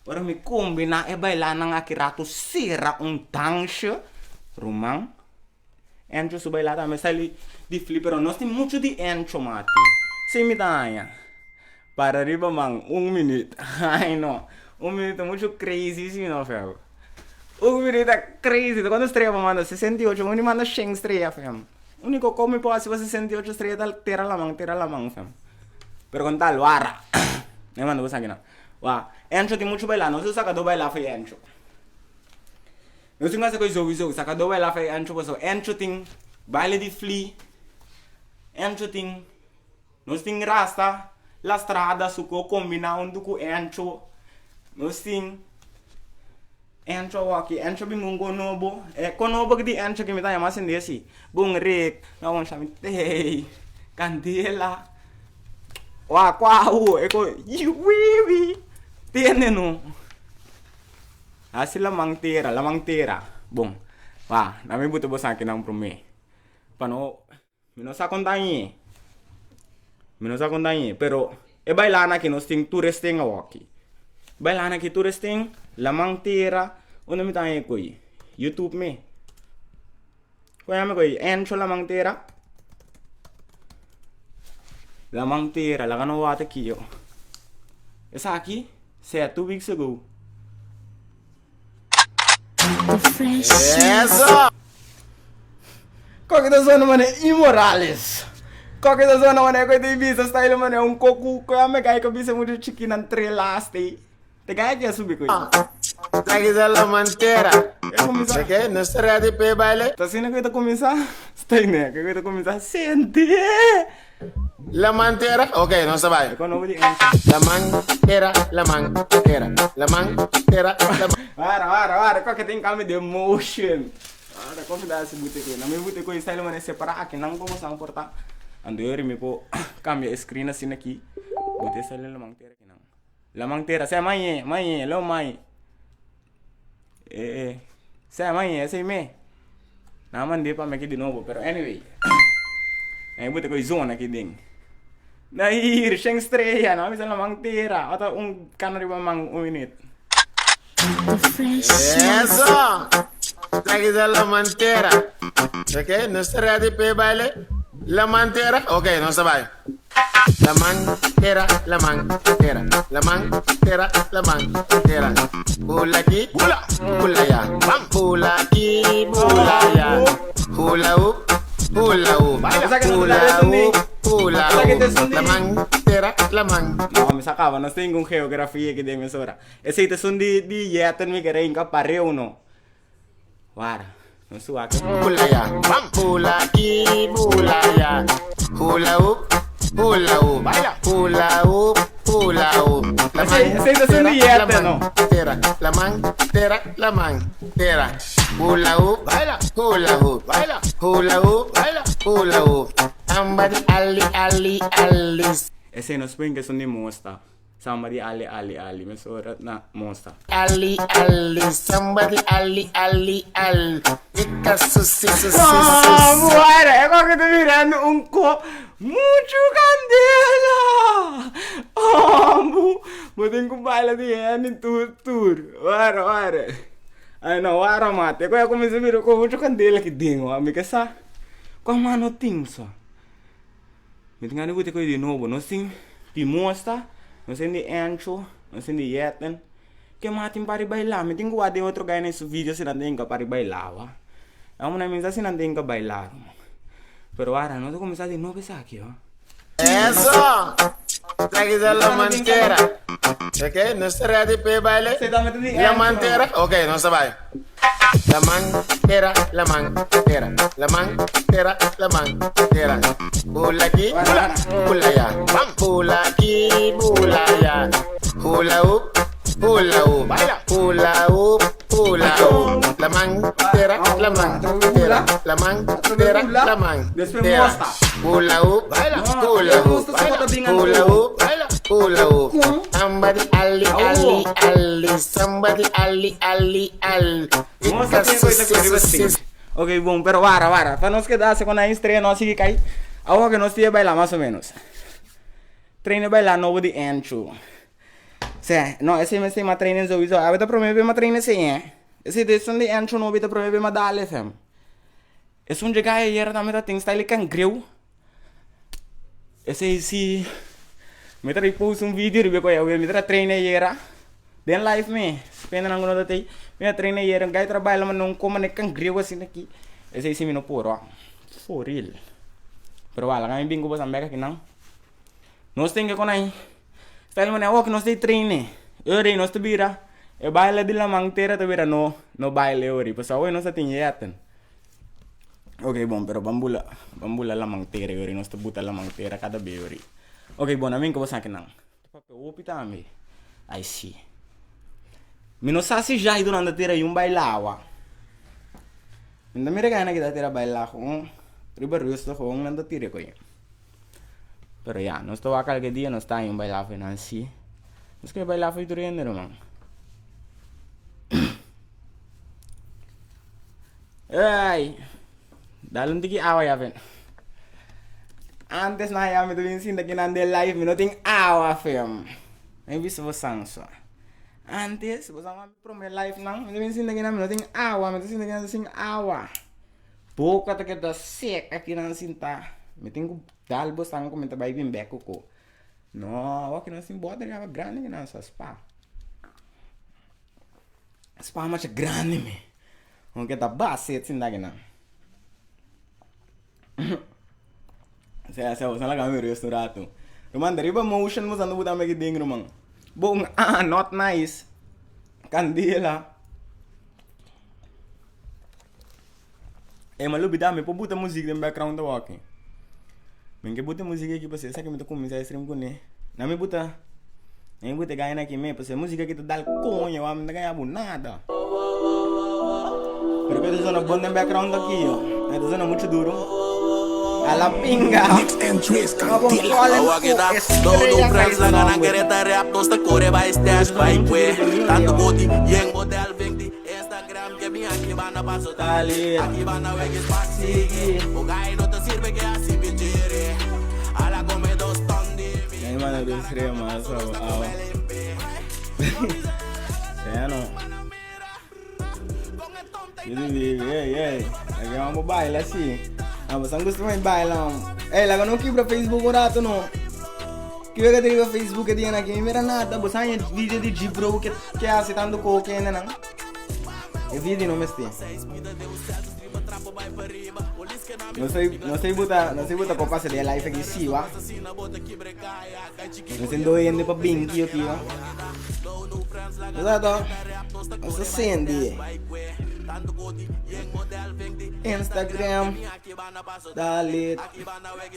Ora mi kombiná e bailanan aki ratu sera un dansje, ruman. Encho su baila tambe sali di fli, pero nos tin muchu di encho mati. Si mi ta haña. Para riba man, un minüt. Ai no, un minüt ta muchu crazy si no feo. Un minüt ta crazy, ta kuantu strea bo manda? 68, bo ni manda shen strea fem. Úniko kos mi por hasi pa 68 strea ta tera laman, tera laman fem. Pero con tal wara. Mi manda bo esaki nan. Wa, Encho tin muchu baila. Nos a saka do baila fo'i Encho. Nos tin ku hasi souiso. Saka do baila fo'i Encho pasobra Encho tin baile di fli. Encho tin, nos tin rasta lastrada su ku kombina huntu ku Encho. Nos tin Encho awaki. Encho bin ku un konobo. E konobo di Encho ku mi ta yama asina si. Bon rek, no bon shami tei, kandela. Wa kua awo e ko wiwi tene no. Hasi laman tera, laman tera. Bon, wa, na mi buta boso akinan prome. Pa no, mi no sa kon ta añe. Mi no sa kon ta añe, pero e bailana aki nos tin tur esten awoki. Bailana aki tur esten, laman tera, unda mi ta añe koe? Youtube me. Kon yama koe? Encho laman tera. Laman tera, laga no wak aki yo. Esaki sea 2 weeks ago. Eso! Koke ta zona mane inmorales. Koke ta zona mane koe ta bisa style mane un koku koe a me gai ko bisa mucho chiki nan trelaste. Te gai ke a subi koe. Tragis a la mantera. E kuminsá. De ke? No sta ready p'e baile? Ta asina ku e ta kuminsá? Stay ne, ku e ta kuminsá senti. La mantera? Ok, nos ta bai. E konobo di Enzo. La mantera, la mantera, la mantera, la Wara, wara, wara, koke tin kambio di emotion. Wara, koke ta hasi bute koe. Na mi bute koe style mane separá aki nan komo san por ta. Anto yori mi por kambia e screen asina aki. Bute style la mantera aki nan. Laman tera, sè mañe, mañe, lo mañe. Eh, eh, sè mañe, esei me. Nan mand'é pa mi aki di nobo, pero anyway. Nan e buta ku e zona aki den. Na ir, shen strea, nan a bisa laman tera. Ota un kana riba man un minüt. Eso! Tragis a la mantera. Ok, nos ta ready p'e baile? La mantera? Ok, nos ta bai. La mantera, la mantera, la mantera, la mantera. Bula aki, bula, bula ya. Bula aki, bula ya. Hula hoop, hula hoop. Hula hoop, hula hoop. La mantera, la man. No, mi sa kaba, nos tin un geografia aki den mesora. Esei ta esun di di yèten mi kere hinka pareu no. Wara, nos su wak. Bula ya, bula aki, bula ya. Hula hoop, hula hoop, hula hoop, hula hoop. La Esei, esei ta esun di yèten no. Tera, la man, tera, la man, tera. Hula hoop, hula hoop, hula hoop, hula hoop. Amba di ali, ali, ali. Esei nos por hinka esun di mosta. Samba di ali ali ali mesora na mosta. Ali ali samba di ali ali al Ika susi susi Ah, susi. bueno, e ko ta mirando un ko muchu candela. Oh, bu, bo tin ku baila di hende tur tur. Wara wara. Ay no, wara mate. Ko ya kuminsa mira ko muchu candela ki den, wa mi ke sa. Kwa mano tin so. Mi tin gana di buta koe di nobo. Nos tin di mosta, nos tin di encho, nos tin di yeten. Ke mas tin pa riba baila? Mi tin ku wak den otro guy na su video si nan tin ka pa riba baila wa. Amo na mi sa si nan tin ka baila ruman. Pero wara nos a kuminsá di nobo esaki ho. Eso! Esaki ta la mantera. Ok, nos ta ready pa e baile? La mantera? Ok, nos ta bai. La mantera, la mantera, la mantera, la mantera. Bula aki, bula ya. Bula aki, bula ya. Hula hoop, hula hoop, hula hoop, hula hoop. La mantera, la mantera, la mantera, la mantera. Hula hoop, hula hoop, hula hoop, hula hoop. Somebody ali ali ali, somebody ali ali ali. Mostra tin koe ta kue riba stage. Ok bon pero wara wara pa nos keda hasi kon nan estrella no a sigui kai awor ke nos tin e baila mas o menos. Trainer baila nobo di Andrew. Sè, no, esei mester ma trainen souiso. Awe ta prome be ma train esei, eh. Esei ta esun di Andrew nobo ta prome be ma dal fm. Esun dje gaya ayera tambe ta tin style cangreu. Esei si mi ta post un video riba koe awe mi ta train ayera. Den live mi, spende nan ku no ta tei. Mi a train ayera, un guy ta baila ma no koma ne cangreu asina aki. Esei si mi no por, for real. Pero wala, mi bin ku boso bek aki nan. Nos tin ke konai style manera awor ku nos ta traine ora nos ta bira e baile di laman tera ta bira no no baile ora pasobra awor nos ta tin yèten. Ok bon pero ban bula ban bula laman tera ora nos ta buta laman tera kada be ora. Ok bon a mi ke bo sa kinan ta papia hopi tambe ai si mi no sa si Jaido nan ta tira yun bailawa mi ta mira ke nan ta tira baila gewoon riba rustig gewoon nan ta tira koe. Pero ya, nos ta wak alke dia nos ta haña un baila fo'i nan si. Nos kere baila fo'i tur hende ruman. Ey, dal un tiki awa ya fen. Antes na ya mi ta bin sinta kinan den live mi no tin awa fem. Mi bisa bo san so. Antes, bo sa mi prome live nan, mi ta bin sinta kinan mi no tin awa, mi ta sinta kinan sin awa. Boka ta keda sek aki nan sinta. Mi tin ku dal bosan ku mi ta bai bin bek ku ko. No, awor ki nos tin boter kaba grandi ki nan sa spa. Spa masha grandi me. Aunke ta base sinta aki nan. Sea, sea, bosan laga mi rest un rato. Ruman, riba motion bosan ta buta mi aki den, ruman. Bon, ah, not nice. Candela. E ma lubida mi por buta muzik den background awaki. Mi ke buta muzik aki pasobra esaki mi ta kuminsá e stream kuné. Na mi buta na mi buta e gaina aki me pasobra e muzik aki ta dal koño wak mi no ta gaña bo nada. Pero ke ta sona bon den background aki yo. E ta sona muchu duru. A la pinga. No bon Colin ku estrella kai su nomber. Dale. Sigui. Ay, mano, Dios crea más, awa. Ya no. Yo digo, ey, ey, aquí vamos a bailar así. Ah, pues gusto me baila. Ey, la no quibra Facebook un rato no. Que que te digo Facebook que tiene aquí, mira nada, pues hay video de G-Bro que que hace tanto coque en E video no mester. No sei, no sei buta, no sei buta ko pasa de live aqui si wa. No sei do hende pa binki aqui wa. Zato, no se sendi. Instagram, dale,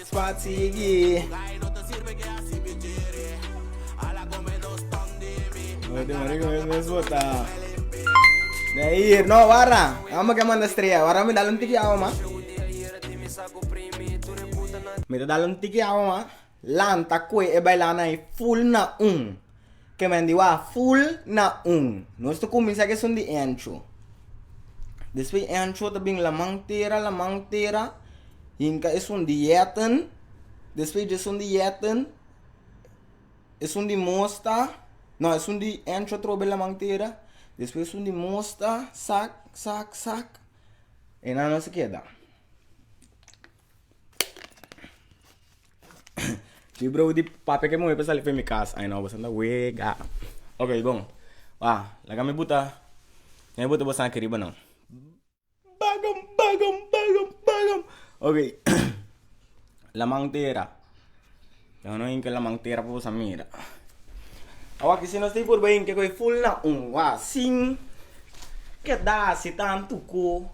spot sigi. Oye, marico, me me bota. Nair, no, warra. Vamos que manda estrella. Warra me dale un tiki agua, ma. Me ta dale un tiki agua, ma. Lanta kue e bailana ahí full na un. Ke men di wa full na un. Nos ta kuminsá ke esun di Encho. Despues Encho ta bin laman tera, laman tera. Hinka esun di Yetten. Despues di esun di Yetten. Esun di Mosta, no esun di Encho atrobe laman tera, despues esun di Mosta, sak, sak, sak, e nan no se keda. Mi bro di papia ke muhe pa sali for mi kas, ai no boso anda wega. Ok bon, Wah, laga mi buta, laga mi buta boso aki riba nan. Bagam, bagam, bagam, bagam. Ok, laman tera. Yo no hinka laman tera pa boso mira. Awor aki si nos tin purba hinka ku e full na un. Wah, sin keda hasi tantu ku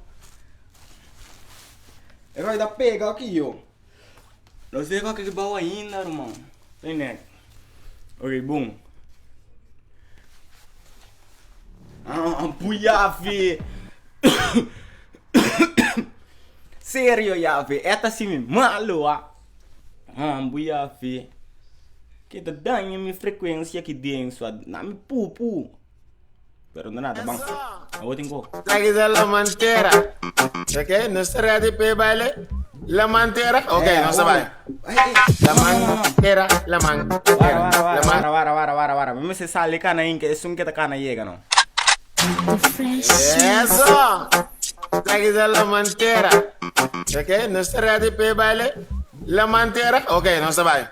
e kos ta pega aki yo. Nos tin kos aki bou ainda, ruman. Tin nek. Ok, bon. Ah, puyafi. Serio, yafi. Eta si mi malo, ah. Ah, buyafi. Ke ta daña mi frecuencia aki den, so na mi pupu. Pero no nada, ban. Awo tin ko. Taki sa la mantera. Ok, no está ready pe baile? La mantera? Ok, no se bai. La mantera, la mantera. Wara, wara, wara, wara, wara, wara. Mi mester sali kana inke, esun ke ta kana yega no. Eso! Taki sa la mantera. Ok, no está ready pe baile? La mantera? Ok, no se bai.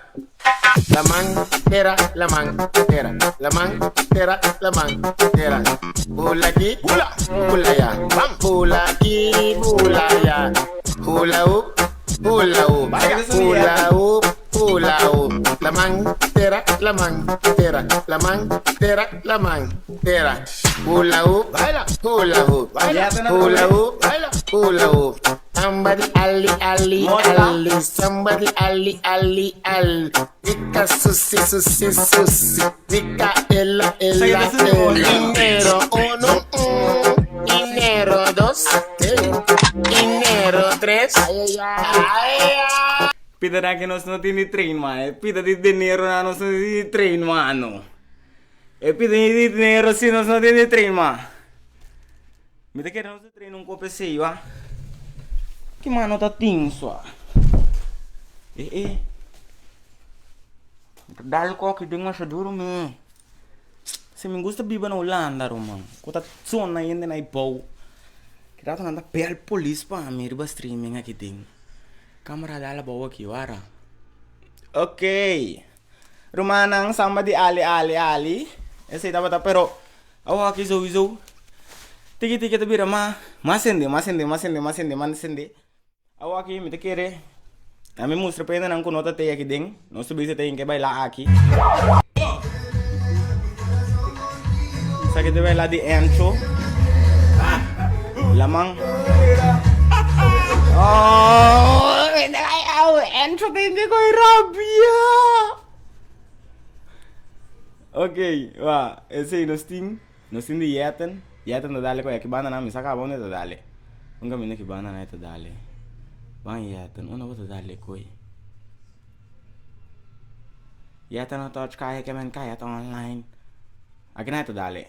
Laman, tera, laman, tera, laman, tera, laman, tera. Bula aki, bula, bula ya. Bula aki, bula ya. Hula hoop, hula hoop, hula hoop, hula hoop. Laman, tera, laman, tera, laman, tera, laman, tera. Hula hoop, hula hoop, hula hoop, hula hoop. Somebody ali ali ali, somebody ali ali ali. Rica susi susi susi, rica ela ela ela. Enero uno, enero dos, enero tres. Ay ay. Pida na que nos no tin di train man. E pida di dinero na nos no tin di train mano. E pida di dinero si nos no tin di train man. Mi ta kere nos ta train un kope sei wa. Ki mano ta tin sua? Eh eh. Mi ta dal koki den masha duru mi. Si mi gusta biba na Hulanda ruman. Ku ta zona hende na e bou. Ki rato nan ta bel polis pa mi riba streaming aki den. Kamera dal abou aki wara. Okay. Rumannan samba di ali ali ali. Esei tabata pero Awor aki souiso tiki tiki ta bira mas mas sende mas sende mas sende mas sende mas sende. Awor aki mi ta kere na mi mustra pa hendenan ku no ta tei aki den nos ta bisa ta hinka e baila aki. Esaki ta baila di Encho Laman. Oh, Encho ta hinka ku e rabia. Ok, wa, esei nos tin, nos tin di Yetten, Yetten ta dale koe aki banda nan, mi sa kaba unda e ta dale. Un kaminda ki banda nan e ta dale. Ban Yetten, unda bo ta dale koe? Yetten a touch kaya ke men kaya ta online. Aki nan e ta dale.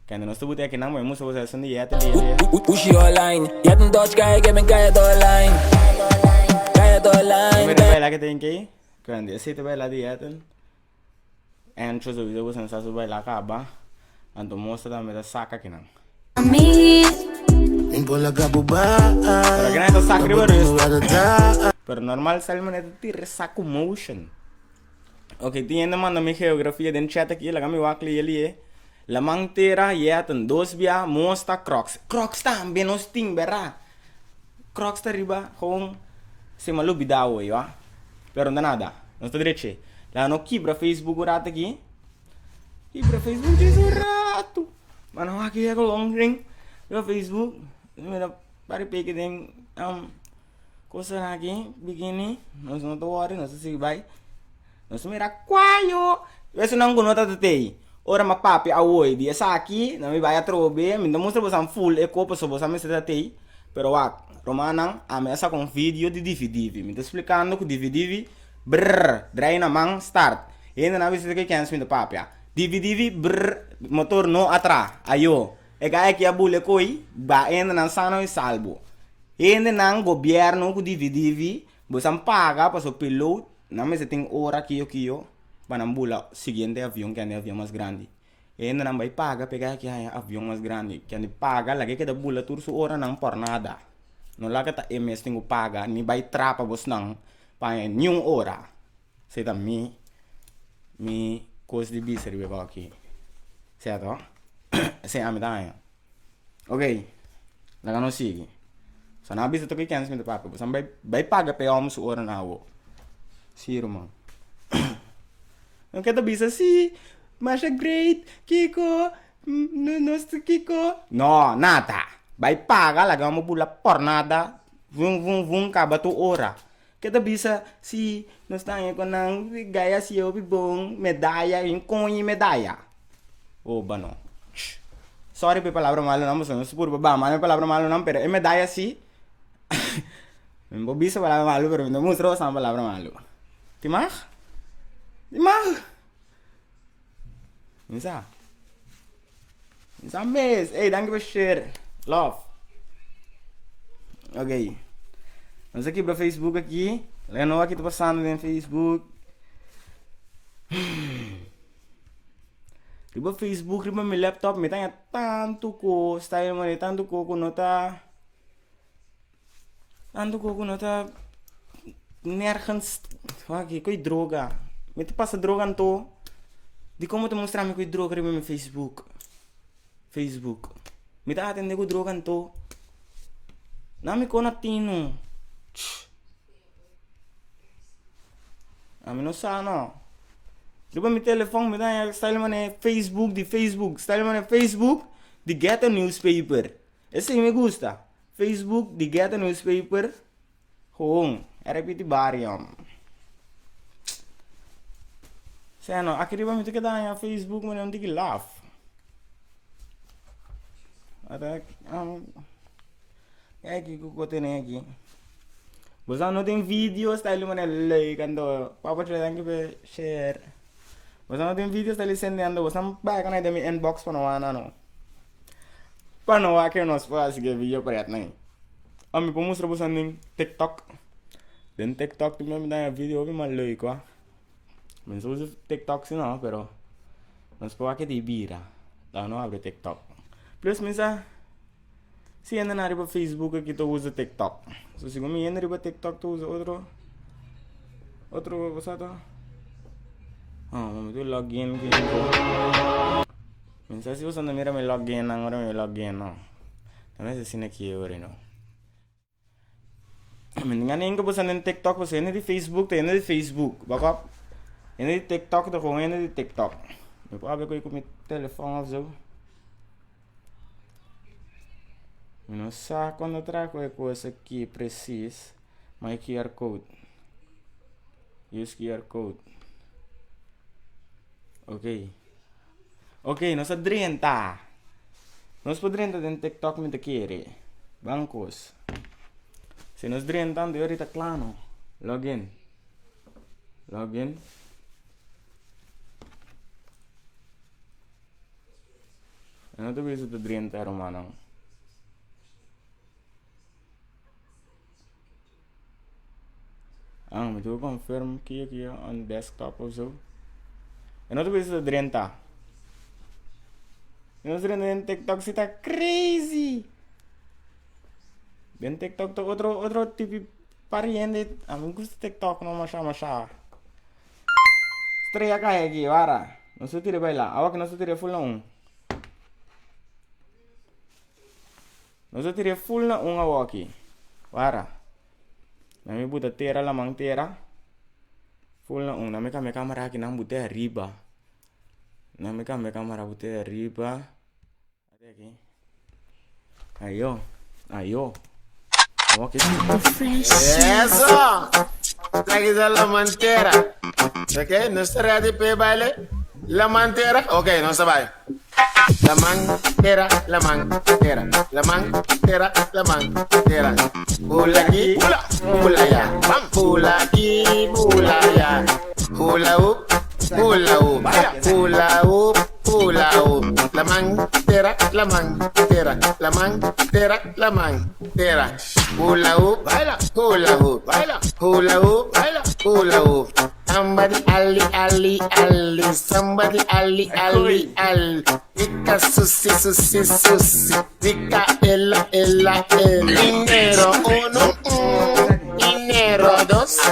Kende nos ta buti aki nan, bo e mustra bo sa esun di Yetten di e. Ushi online, Yetten touch kaya ke men kaya ta online. Kaya ta online. Mira baila ke tin kei, kende esei ta baila di Yetten. Encho sowieso boso no sa su baila kaba, anto mosa tambe ta saka kinan. Pero kinan ta sak riba rust. Pero normal sal manera ta tira saku motion. Ok, tin hende manda mi geografia den chat aki, laga mi wak lie lie. Laman tera yeten dos bia mosta crocs. Crocs tambe nos tin bera. Crocs ta riba gewoon se ma lubida awe wa. Pero no ta nada. Nos ta dreche. Laga no kibra Facebook un rato aki. Kibra Facebook djis un rato. Ma no wak yega long ring riba Facebook. Mira pari peki den kosanan aki bikini. Nos no ta worry nos ta sigui bai. Nos mira kuayo. Esunnan ku no ta tei. Ora mi a papia awor di esaki, nan mi bai atrobe, mi ta mustra boso full e ko pasobra boso mester ta tei. Pero wak, rumannan, ami a saka un video di dividivi. Mi ta splikando ku dividivi, brrr, drai na man, start. Hendenan a bisa ke kens mi ta papia. Dividivi, brrr, motor no a tra. Ayo. E guy aki a bula e koi, ba hendenan sano i salbo. Hendenan, gobierno ku dividivi, boso a paga pasobra pilot Nan mester tin ora kiyo kiyo pa nan bula siguiente avion kende avion mas grandi. E hendenan bai paga p'e kaya ki haña avion mas grandi. Kende paga laga e keda bula tur su oranan por nada. No laga ta e mes tin ku paga ni bai trapa bosnan pa haña niun ora. Esei ta mi mi kos di bisa riba e kos aki. Cierto? Esei ami ta haña. Ok, laga nos sigui. So nan a bisa toki kens mi ta papia. Boso bai bai paga pa e hòmber su ora na awo. Sí, ruman. Nan ke ta bisa, sí, masha great, kiko, no nos ta kiko. No, nada. Bai paga, laga e hòmber bula pòrnada, vun vun vun, kaba tur ora. Ke ta bisa, sí, nos ta haña ku nan gaya hasié hopi bon, medaya, un koñi medaya. Oba no. Sorry pa e palabra malunan, pasobra nos puru pa ba manda e palabra malunan, pero e medaya sí, mi no por bisa palabra malu, pero mi ta mustra boso nan palabra malu. Tin mag? Tin mag? Mi sa. Mi sa mes. Ey, danki pa share. Love. Ok. Nos a kibra Facebook aki. Laga nos wak ki ta pasando den Facebook. Riba Facebook, riba mi laptop, mi ta haña tantu kos, ta haña tantu kos ku no ta. Tantu ku ku no ta nergens wak koe droga. Mi ta pasa droga anto dikon bo ta mustra mi koe droga riba mi facebook facebook. Mi ta atende ku droga anto nan mi kona tinu Ami no sa no. Riba mi telefon mi ta haña style manera facebook di facebook style manera facebook di ghetto newspaper. Esei mi gusta. Facebook di Ghetto Newspaper gewoon e repiti bario. Sea no, aki riba mi ta keda haña Facebook manera un tiki laf. Ata aki ku ku tene aki. Bo sa no tin video style manera leuk anto papa trae danki pa e share. Bo sa no tin video style sende anto bo sa bai konai den mi inbox pa no wak no. Pa no wak ke nos por hasi ke video pret nan. Ami por mustra boso den tiktok. Den tiktok mi ta haña video hopi mas leuk wak. Mi no sa usa tiktok si no pero nos por wak ke di bira. Laga nos abri tiktok. Plus mi sa si hende nan riba facebook aki ta usa tiktok. So segun mi hende riba tiktok ta usa otro otro cosa ta. Mi ta login. Mi no sa si boso ta mira mi login nan ora mi login no. Ta mester asina ki ora no. Mi no gana inka boso den tiktok pasobra hende di facebook ta hende di facebook bako hende di tiktok ta kon hende di tiktok. Mi por habla ku mi telefon of zo. Mi no sa cuando traha ku e kos aki precies my QR code. Use QR code. Ok. Ok, nos a drenta. Nos por drenta den TikTok mi ta kere. Bancos. Si nos drenta anto ahorita kla no. Login. Login. E no ta bisa ta drenta rumannan. Ah, mi tuvo confirm ki aki on desktop of zo. E no ta bisa ta drenta. E no drenta den TikTok si ta crazy. Den TikTok ta otro otro tipi pariente. A mi gusta TikTok no masha masha. Estrella cae aki, wara. Nos ta tira baila. Awa ki nos ta tira full na un. Nos a tira e full na un awoki. Wara. Na mi buta tera laman tera. Full na un. Na mi cambia camera aki nan bute ariba. Na mi cambia camera bute ariba. Ate aki. Ayo. Ayo. Awoki. Eso! Taki sa la mantera. Ok, nos ta ready pa e baile? La mantera? Ok, nos ta bai. Laman, tera, laman, tera. Laman, tera, laman, tera. Hula aki, hula, hula aya. Hula aki, hula aya. Hula hoop, hula hoop. Hula hoop, hula hoop. Laman, tera, laman, tera. Laman, tera, laman, tera. Hula hoop, hula hoop. Hula hoop, hula hoop. Somebody ali ali ali somebody ali ali ali Dika susi susi susi Dika ela ela ela Enero uno mm, enero dos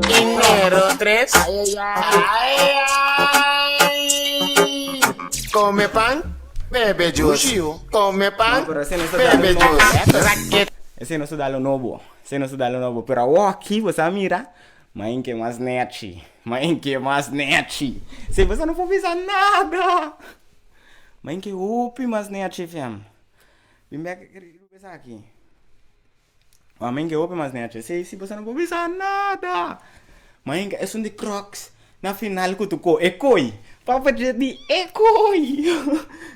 enero tres ay ay ay. Come pan, bebe juice. Come pan, bebe juice. Racket. Esei no ta dalo nobo, esei no ta dalo nobo, pero awoki bo sa mira, main ke mas nechi, main ke mas nechi. Si bo sa no por bisa nada. Main ke hopi mas nechi fam. Bin bek riba esaki. Wa main ke hopi mas nechi. Si si bo sa no por bisa nada. Main ke esun di crocs na final ku tu ko e koi. Papa dje di e koi.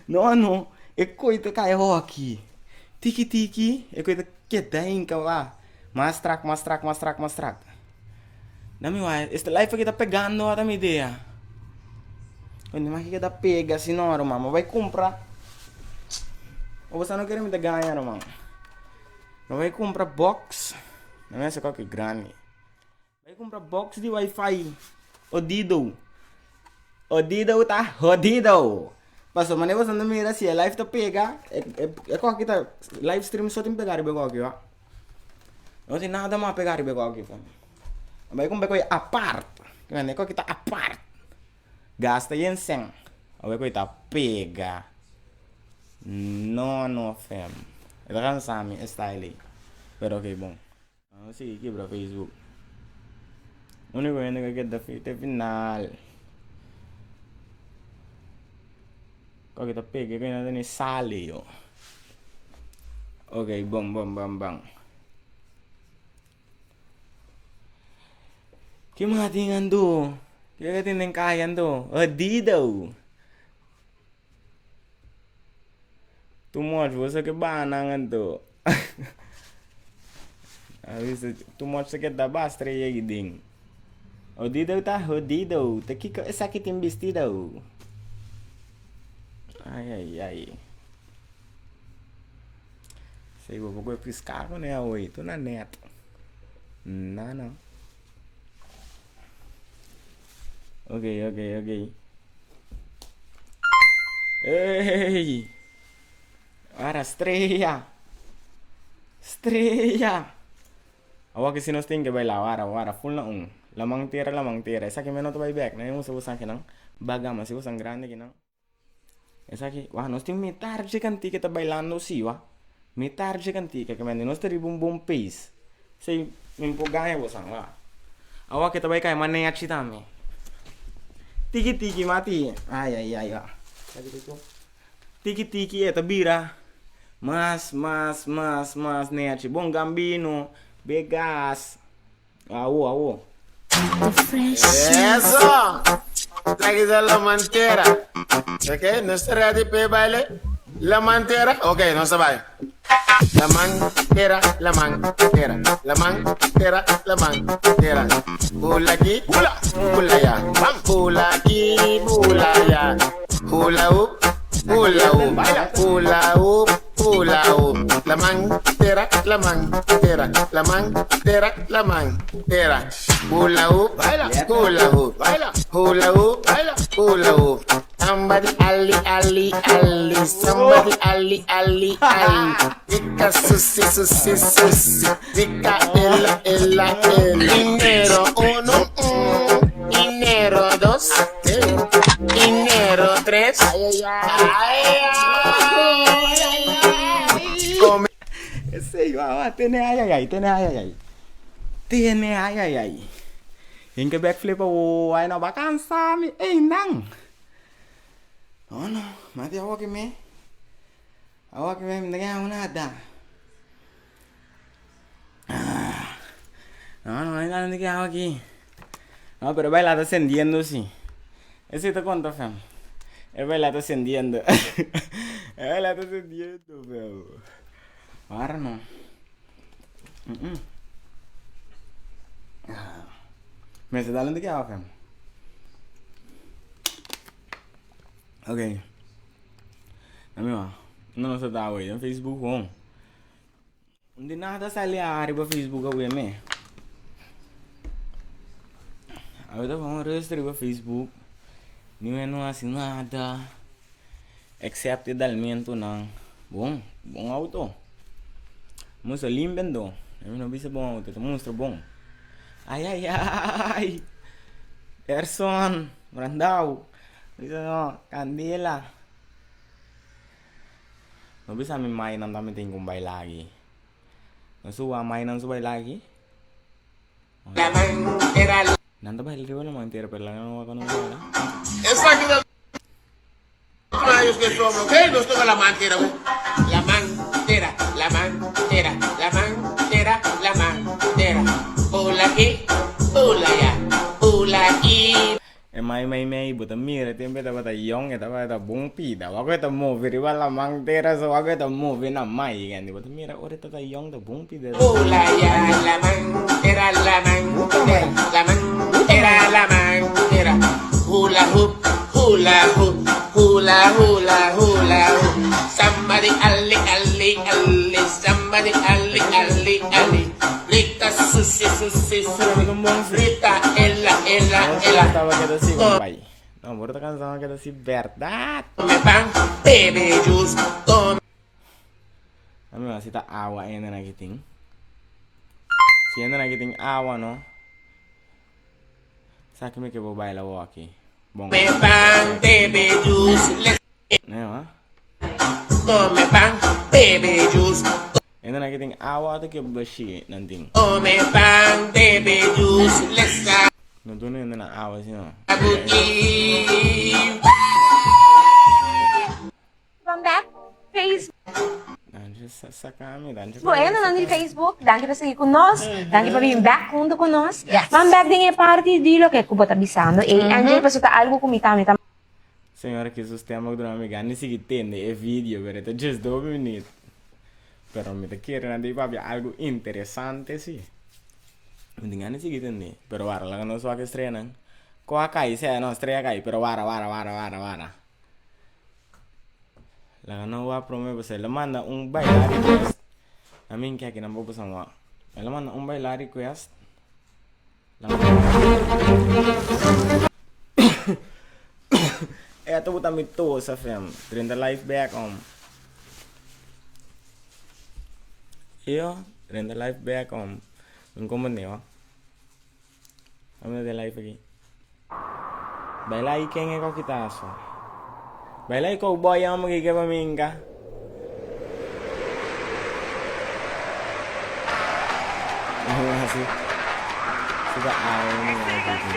No no, e koi ta kai hoki. Tiki tiki e koi ta keda hinka wa. Mas trak mas trak mas trak mas trak. Na mi wak este life aki ta pegando ata mi idea. Cuando mi aki ta pega si no ruman mi bai cumpra o boso no kere mi ta gaña ruman. Mi bai cumpra box mi mester koki grandi. Bai cumpra box di wifi odido. Odido ta hodido. Pasobra manera boso ta mira si e live ta pega e koki ta live stream so tin pega riba e koki wak. No tin nada mas pega riba e koki fo. Bai cumpra e koki apart. E koki ta apart. Gasta yen sen. Awor e koki ta pega. No no fem. E ta cansa mi e style ey. Pero ok bon. Nos sigui kibra Facebook. Unico hende ku a keda te final. Koke ta pega ku no ta ni sali yo. Ok bon bon bon bon. Ki mas tin anto? Kiko tin den kaya anto? Odido. Too much boso ke banan anto. A bisa too much ta keda ba estrella aki den. Odido ta hodido. Ta kiko esaki tin bistido? Ai ai ai. Sei bo por piska kuné awe. Tu na net. Na no. Ok ok ok. Ey! Ara strea! Strea! Awor ki si nos tin ke bai la wara wara full na un. Laman tera laman tera. Esaki me no ta bai bek. Nan e usa bosan kinan. Bagama si bosan grandi kinan. Esaki wak nos tin mitar dje kantika ta bailando si wak. Mitar dje kantika ke mende nos ta riba un bon pace. Esei mi por gaña bosan wak. Awor ke ta bai kai manechi tambe. Tiki tiki mati ai ai ai wak. Tiki tiki e ta bira mas mas mas mas nechi. Bon gambino, begas. Awo awo. Eso! Tragis a la mantera. Ok, nos ta ready p'e baile? La mantera? Ok, nos ta bai. La mantera, la mantera, la mantera, la mantera. Bula aki, bula, bula ya. Bula aki, bula ya. Hula hoop, hula hoop, hula hoop. Hula hoop, laman, tera, laman, tera, laman, tera, laman, tera. Hula hoop, hula hoop, hula hoop, hula hoop. Somebody ali ali ali, somebody ali ali ali. Dika susi susi susi, dika ela ela ela. Enero uno, enero dos, enero tres. Ay ay ay. Esei wawa tene ay ay ay tene ay ay ay tene ay ay ay Hinke backflip awo ay no ba cansa mi ey nan no no mati awo ki me awo ki me mi ta gana nada no no no no ki awo aki no pero baila ta sendiendo si esei ta conta fam e baila ta sendiendo e baila ta sendiendo fam Para no. Mester dal un tiki awa fem. Ok. Dame wa. No no sa ta awe den Facebook hon. Di nada sali ariba Facebook awe me. Awe ta hon rust riba Facebook. Ni me no hasi nada. Except e dalmentonan. Bon, bon auto. Mustra limpio anto. Mi no bisa bon auto, ta mustra bon. Ay ay ay! Erson, Brandao. Bisa no, candela. No bisa mi mainan tambe tin ku baila aki. No suba mainan su baila aki. Nan ta baila riba laman tera pero laga no wak no baila. Esaki ta Rayos que sobra, ok? Nos toca la mantera, we. La mantera, la mantera, la mantera, la mantera. Pula aquí, pula allá, pula aquí. E mai mai mei bo ta mira tempo e tabata yong e tabata bon pida wak e ta move riba laman tera so wak e ta move na mai kende bo ta mira ora e tata yong ta bon pida. Pula allá, la mantera, la mantera, la mantera, la mantera. Hula hoop, hula hoop, hula hula hula hoop. Somebody alle alle alle, somebody alle alle alle. Rita sushi sushi sushi, Rita ela ela ela. Taba keda si bai. No, bo ta cansa keda si berdad. Come pan, bebe juice, come. Ami wak si ta awa ene na kitin. Si ene na kitin awa no. Sa ki mi ke bo baila wo aki. Bon. Come pan, bebe juice, let's Ne wa? Come pan, bebe juice. Ene na kitin awa to ke bashi nan tin. Come pan, bebe juice, let's No tu no ene na awa si no. Abuki. Van back Facebook. Danki saka mi, danki. Bueno, nan di Facebook, danki pa sigui ku nos, danki pa bin back huntu ku nos. Van back den e parti di loke ku bo ta bisando ey, Angie, pasobra ta algu ku mi tambe ta. Señora ki sistema ku duna mi gana di sigui tende e video, pero e ta 12 minuut. Pero mi ta kere nan ta papia algu interesante si. Mi tin gana di sigui tende, pero wara laga nos wak e streanan. Ku a kai sea no, strea a kai, pero wara wara wara wara wara. Laga nan wak prome pasobra el a manda un baila request. A mi ke aki nan por pasan wak. El a manda un baila request. E ta buta mi tosa fem. Drenta live back om. Iyo, drenta live back om. Mi comprende wak. Ame den live aki. Baila y ken e kokitazo. Baila y cowboy amo ki ke pa minka. Así. Suka awa mi aki.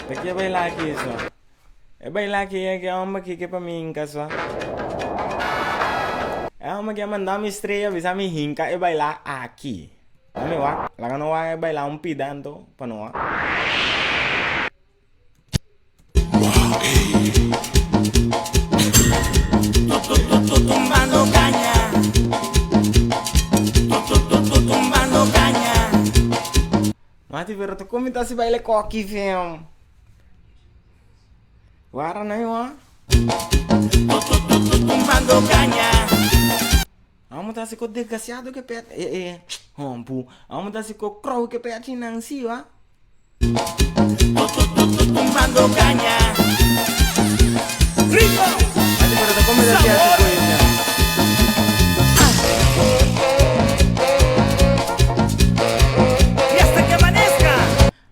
Ta ke baila aki so? E baila aki e ke homber ki ke pa mi hinka so. E homber ki a manda mi estrella bisa mi hinka e baila aki. Ami wak, laga no wak e baila un pida anto pa no wak. Tumbando caña. Tumbando caña. Mati pero ta como ta si baile koki fem. Wara na yo. Tumbando caña. Amo ta si ko desgraciado ke pet eh eh hompu. Amo ta si ko crow ke pet chinan si wa. Tumbando caña. Rico. Mati pero ta como ta si asi ko fem. Y hasta que amanezca.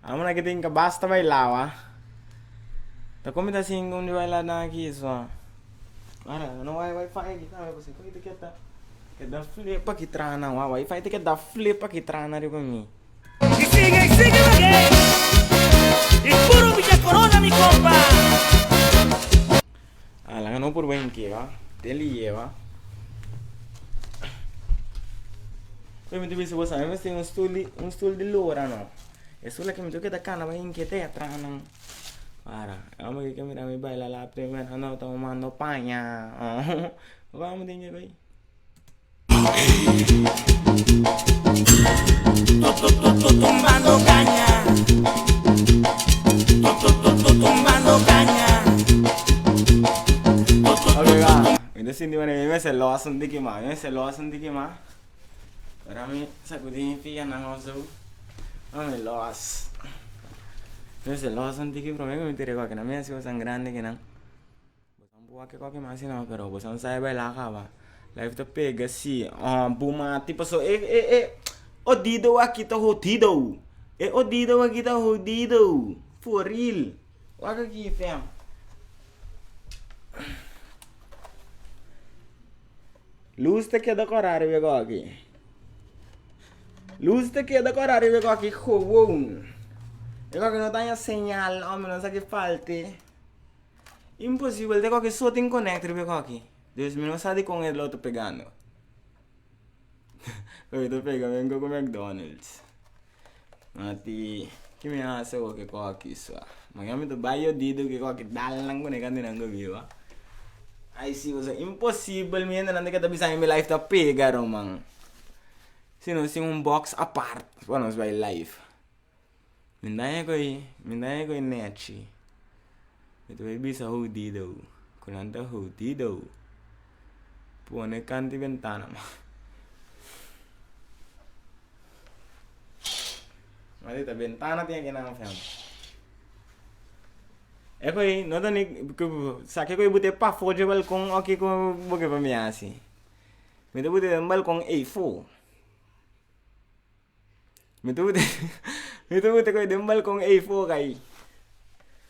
Amo na ke tin ka basta baila wa. Ta como ta sin un di baila na aki so. Ara no wai wifi aki tambe pasobra ku ta keda keda flip aki trana wa wifi ta keda flip aki trana riba mi. Y sigue y sigue maguey. Y puro Villa Corona mi compa. Ah laga no por wen ke wa te liye wa. Oye mi ta bisa bo sa mi mester un stoel di un stoel di lora no. E stoel aki mi ta keda kana bai inkete atras nan. Para, amo ke mira mi baila la primera no tomando paña. Vamos tin ke bai. Tumbando caña. Tumbando caña. Ok, va. Mi ta sinti manera mi mester los un tiki mas. Mi mester los un tiki mas. Ora mi sacudi mi pianan of zo. Mi los. Mi mester los un tiki prome cu mi tira cualke nan. Mi haci bosan grandi kinan. Bosan por wak cualke mas asina pero bosan sabe baila caba. Life ta pega si. Oh, bumati paso e e e odido aki ta hodido. E odido aki ta hodido. For real. Wak aki fam. Luz ta keda kora riba e koki. Luz ta keda kora riba e koki gewoon. E koki no ta haña señal o mi no sa ki falte. Imposibel te koki so tin connect riba e koki. Dus mi no sa dikon e lo ta pegando. Koki ta pega menko ku McDonald's. Mati, ki mi hasi awor ku e koki sua? Mañana mi ta bai yodido ku e koki dal nan ku ne kanti nan ku biba. Ai si, pasobra imposibel mi hendenan ta keda bisa mi mi life ta pega ruman. Si nos tin un box apart pa nos bai live. Mi daña ku e, mi daña ku e nechi. Mi ta bai bisa hodido ku nan ta hodido. Pone kanti bentana. Maldita bentana tin aki nan fam. E koi no ta ni sa ke koi bute pafó dje balkon o kiko bo ke pa mi hasi. Mi ta bute den balkon eifó. Mi ta bute mi ta bute koi den balkon eifó kai.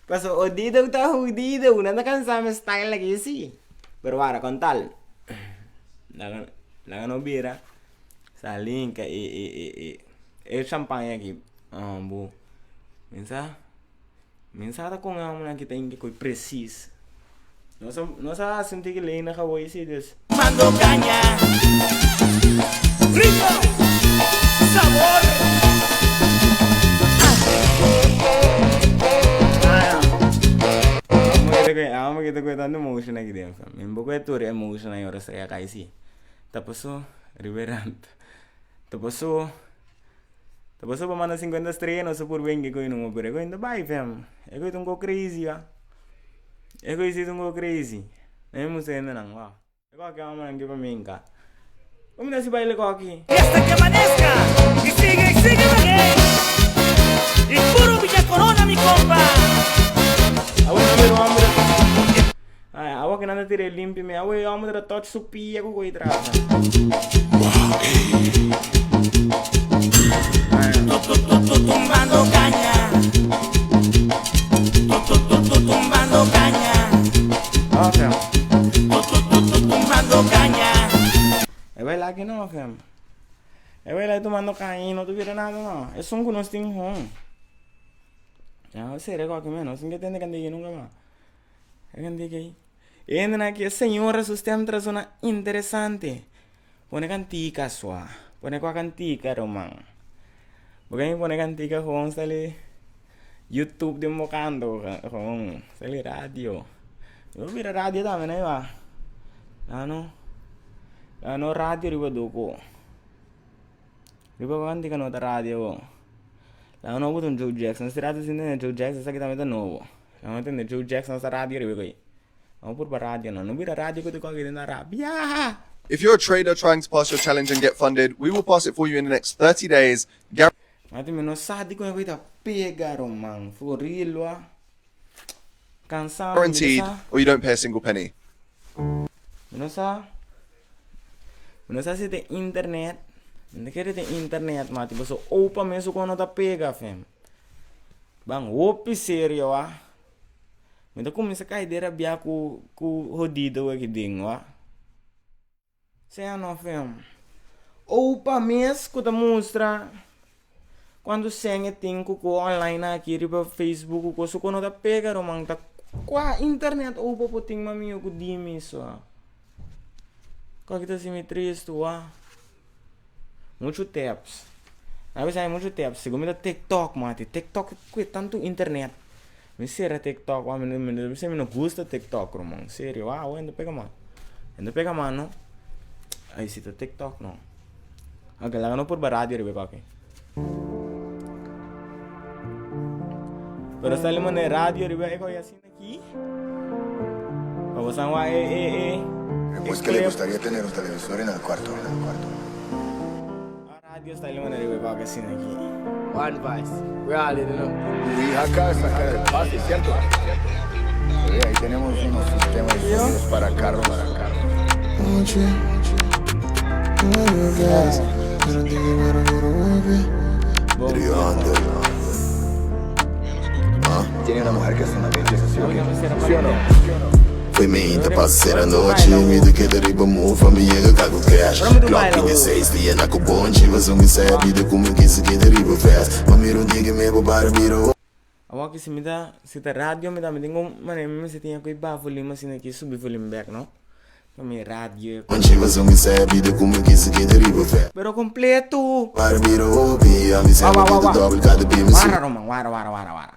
Paso odido ta hudido nan ta kansa mi style aki si. Pero wara kon tal laga laga no bira. Salinka e e e e e champaña aki bo mi sa mi sa ta kon e hombrenan aki ta inke koe precies nos a nos a hasi un tiki lenig awor si dus. Mando caña Ritmo Sabor Amo kita koe tantu emotion aki den fam mi bo koe tur emotion ayi ora strea kai si ta paso. Riba e rant. Ta pasó, ta pasó pa manda 50 estrella no sa por ben ke koe numa, pero e koe no ta bai fam. E koe ta un ko crazy wa. E koe si ta un ko crazy. Na mi mustra hendenan wa. E koki homernan ke pa minka. Como ta hasi baile koki? Y hasta que amanezca Y sigue y sigue maguey Y puro Villa Corona mi compa. Awe no mira hombre. Ay, awa que nan ta tira e limpi me. Awe e hombre ta touch su pia cu coi trasa. Tumbando caña Tumbando caña Oh, fam. Tumbando caña. E bai laki no, fam. E bai laki tumando caña y no ta bira nada no. Esun cu nos tin home. Ya, sere koki me. Nos tin ke tende kandegi nunca mas. E kandegi ei. E hendenan aki, e señora su stem ta sona interesante. Pone kantika sua. Pone kua kantika, ruman. Bo ken pone kantika gewoon sali YouTube den bo kanto gewoon. Sali radio. Yo bira radio tambe no iba. Lano, lano radio riba doko. Riba kua kantika no ta radio. Lano no un Joe Jackson. Si radio sin tende Joe Jackson esaki tambe ta nobo. Lano tende Joe Jackson sa radio riba koi. No por pa radio no. No bira radio ku ta koki den ta rabia. If you're a trader trying to pass your challenge and get funded, we will pass it for you in the next 30 days. Mati mi no sa di kon e ta pega ruman. For real wa. Kansa mi no Guaranteed, sa. or you don't pay a single penny. Mi no sa. Mi no sa si ta internet. Mi no kere ta internet mati paso opa mes ku no ta pega fem. Ban hopi serio wa. Mi ta kuminsá kai den rabiá ku ku hodido aki den wak. Sea no fem. Opa mes ku ta mustra kuantu sèn e tin ku ku online aki riba Facebook ku kos ku no ta pega ruman ta kua internet opa por tin mamiu ku dimi so. Kua ki ta hasi mi tristu wak. Muchu taps. A bisa hay muchu taps. Segun mi ta TikTok mati. TikTok kue tantu internet. Mi sera TikTok wa mi mi mi no gusta TikTok ruman. Serio wa awe no pega man. No pega man no. Ay si ta TikTok no. Ok laga no purba radio riba e koki. Pero sali mane radio riba e koki asina aki. Pa bo san wak e e e Pues que le gustaría tener un televisor en el cuarto. En el cuarto. Radio está el manera de wak asina aki. One Vice, we all in know. Tu hija acaba de sacar el pase, ¿cierto? Sí, ahí tenemos unos sistemas de sonidos para carros. Para carros. tiene una mujer que es una belleza, ¿sí o qué? ¿Sí o no? Foi meinta pa ser anochi Mi ta keda riba mufa mi yega ka ku cash Klok 26 dia na ku bonchi Paso mi sa e bida ku mi kisa keda riba fast Ma mira un dia ke mi bo para bira Awor ki si mi ta si ta radio mi ta mi tin ku manera mi mester tin ku baha volume asina ki subi volume bek no pa mi radio e Bonchi paso mi sa e bida ku mi kisa keda riba fast Pero completo. Para bira hopi ami Wa wa sa wa mi wa keda dobel kada bia mi Wara Roman wara wara wara wara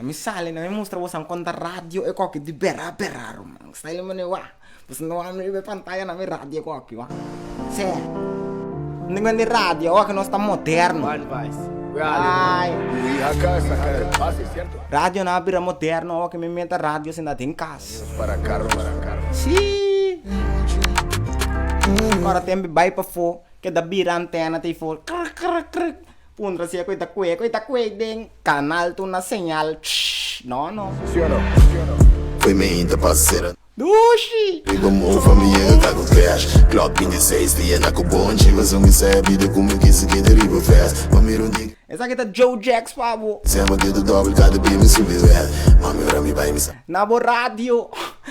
Na mi sali na mi mustra boso kon ta radio e koki di bera bera ruman. Style mane wa. Boso no wak mi riba e pantaya na mi radio e koki wa. Se. Ningun di radio awor ku nos ta moderno. Ai. Radio nan a bira moderno awor ku mi meta radio sinta den kas. Si. Ora tempu bai pafó keda bira antena ta ifó krik krik krik. Puntra si e koe ta kue, koe ta kue den kanal tu na señal shh no no. Si o no? Foi meinta pa sera. Dushi! Riba mofa mi yega ka ku cash Klok 26 di yena ku bonchi Paso mi sa e bida ku mi kisa keda riba fast Ma mira un dia Esaki ta Joe Jacks pa bo. Sema keda dobel kada bia mi subi wet Ma mi ora mi bai mi sa. Na bo radio,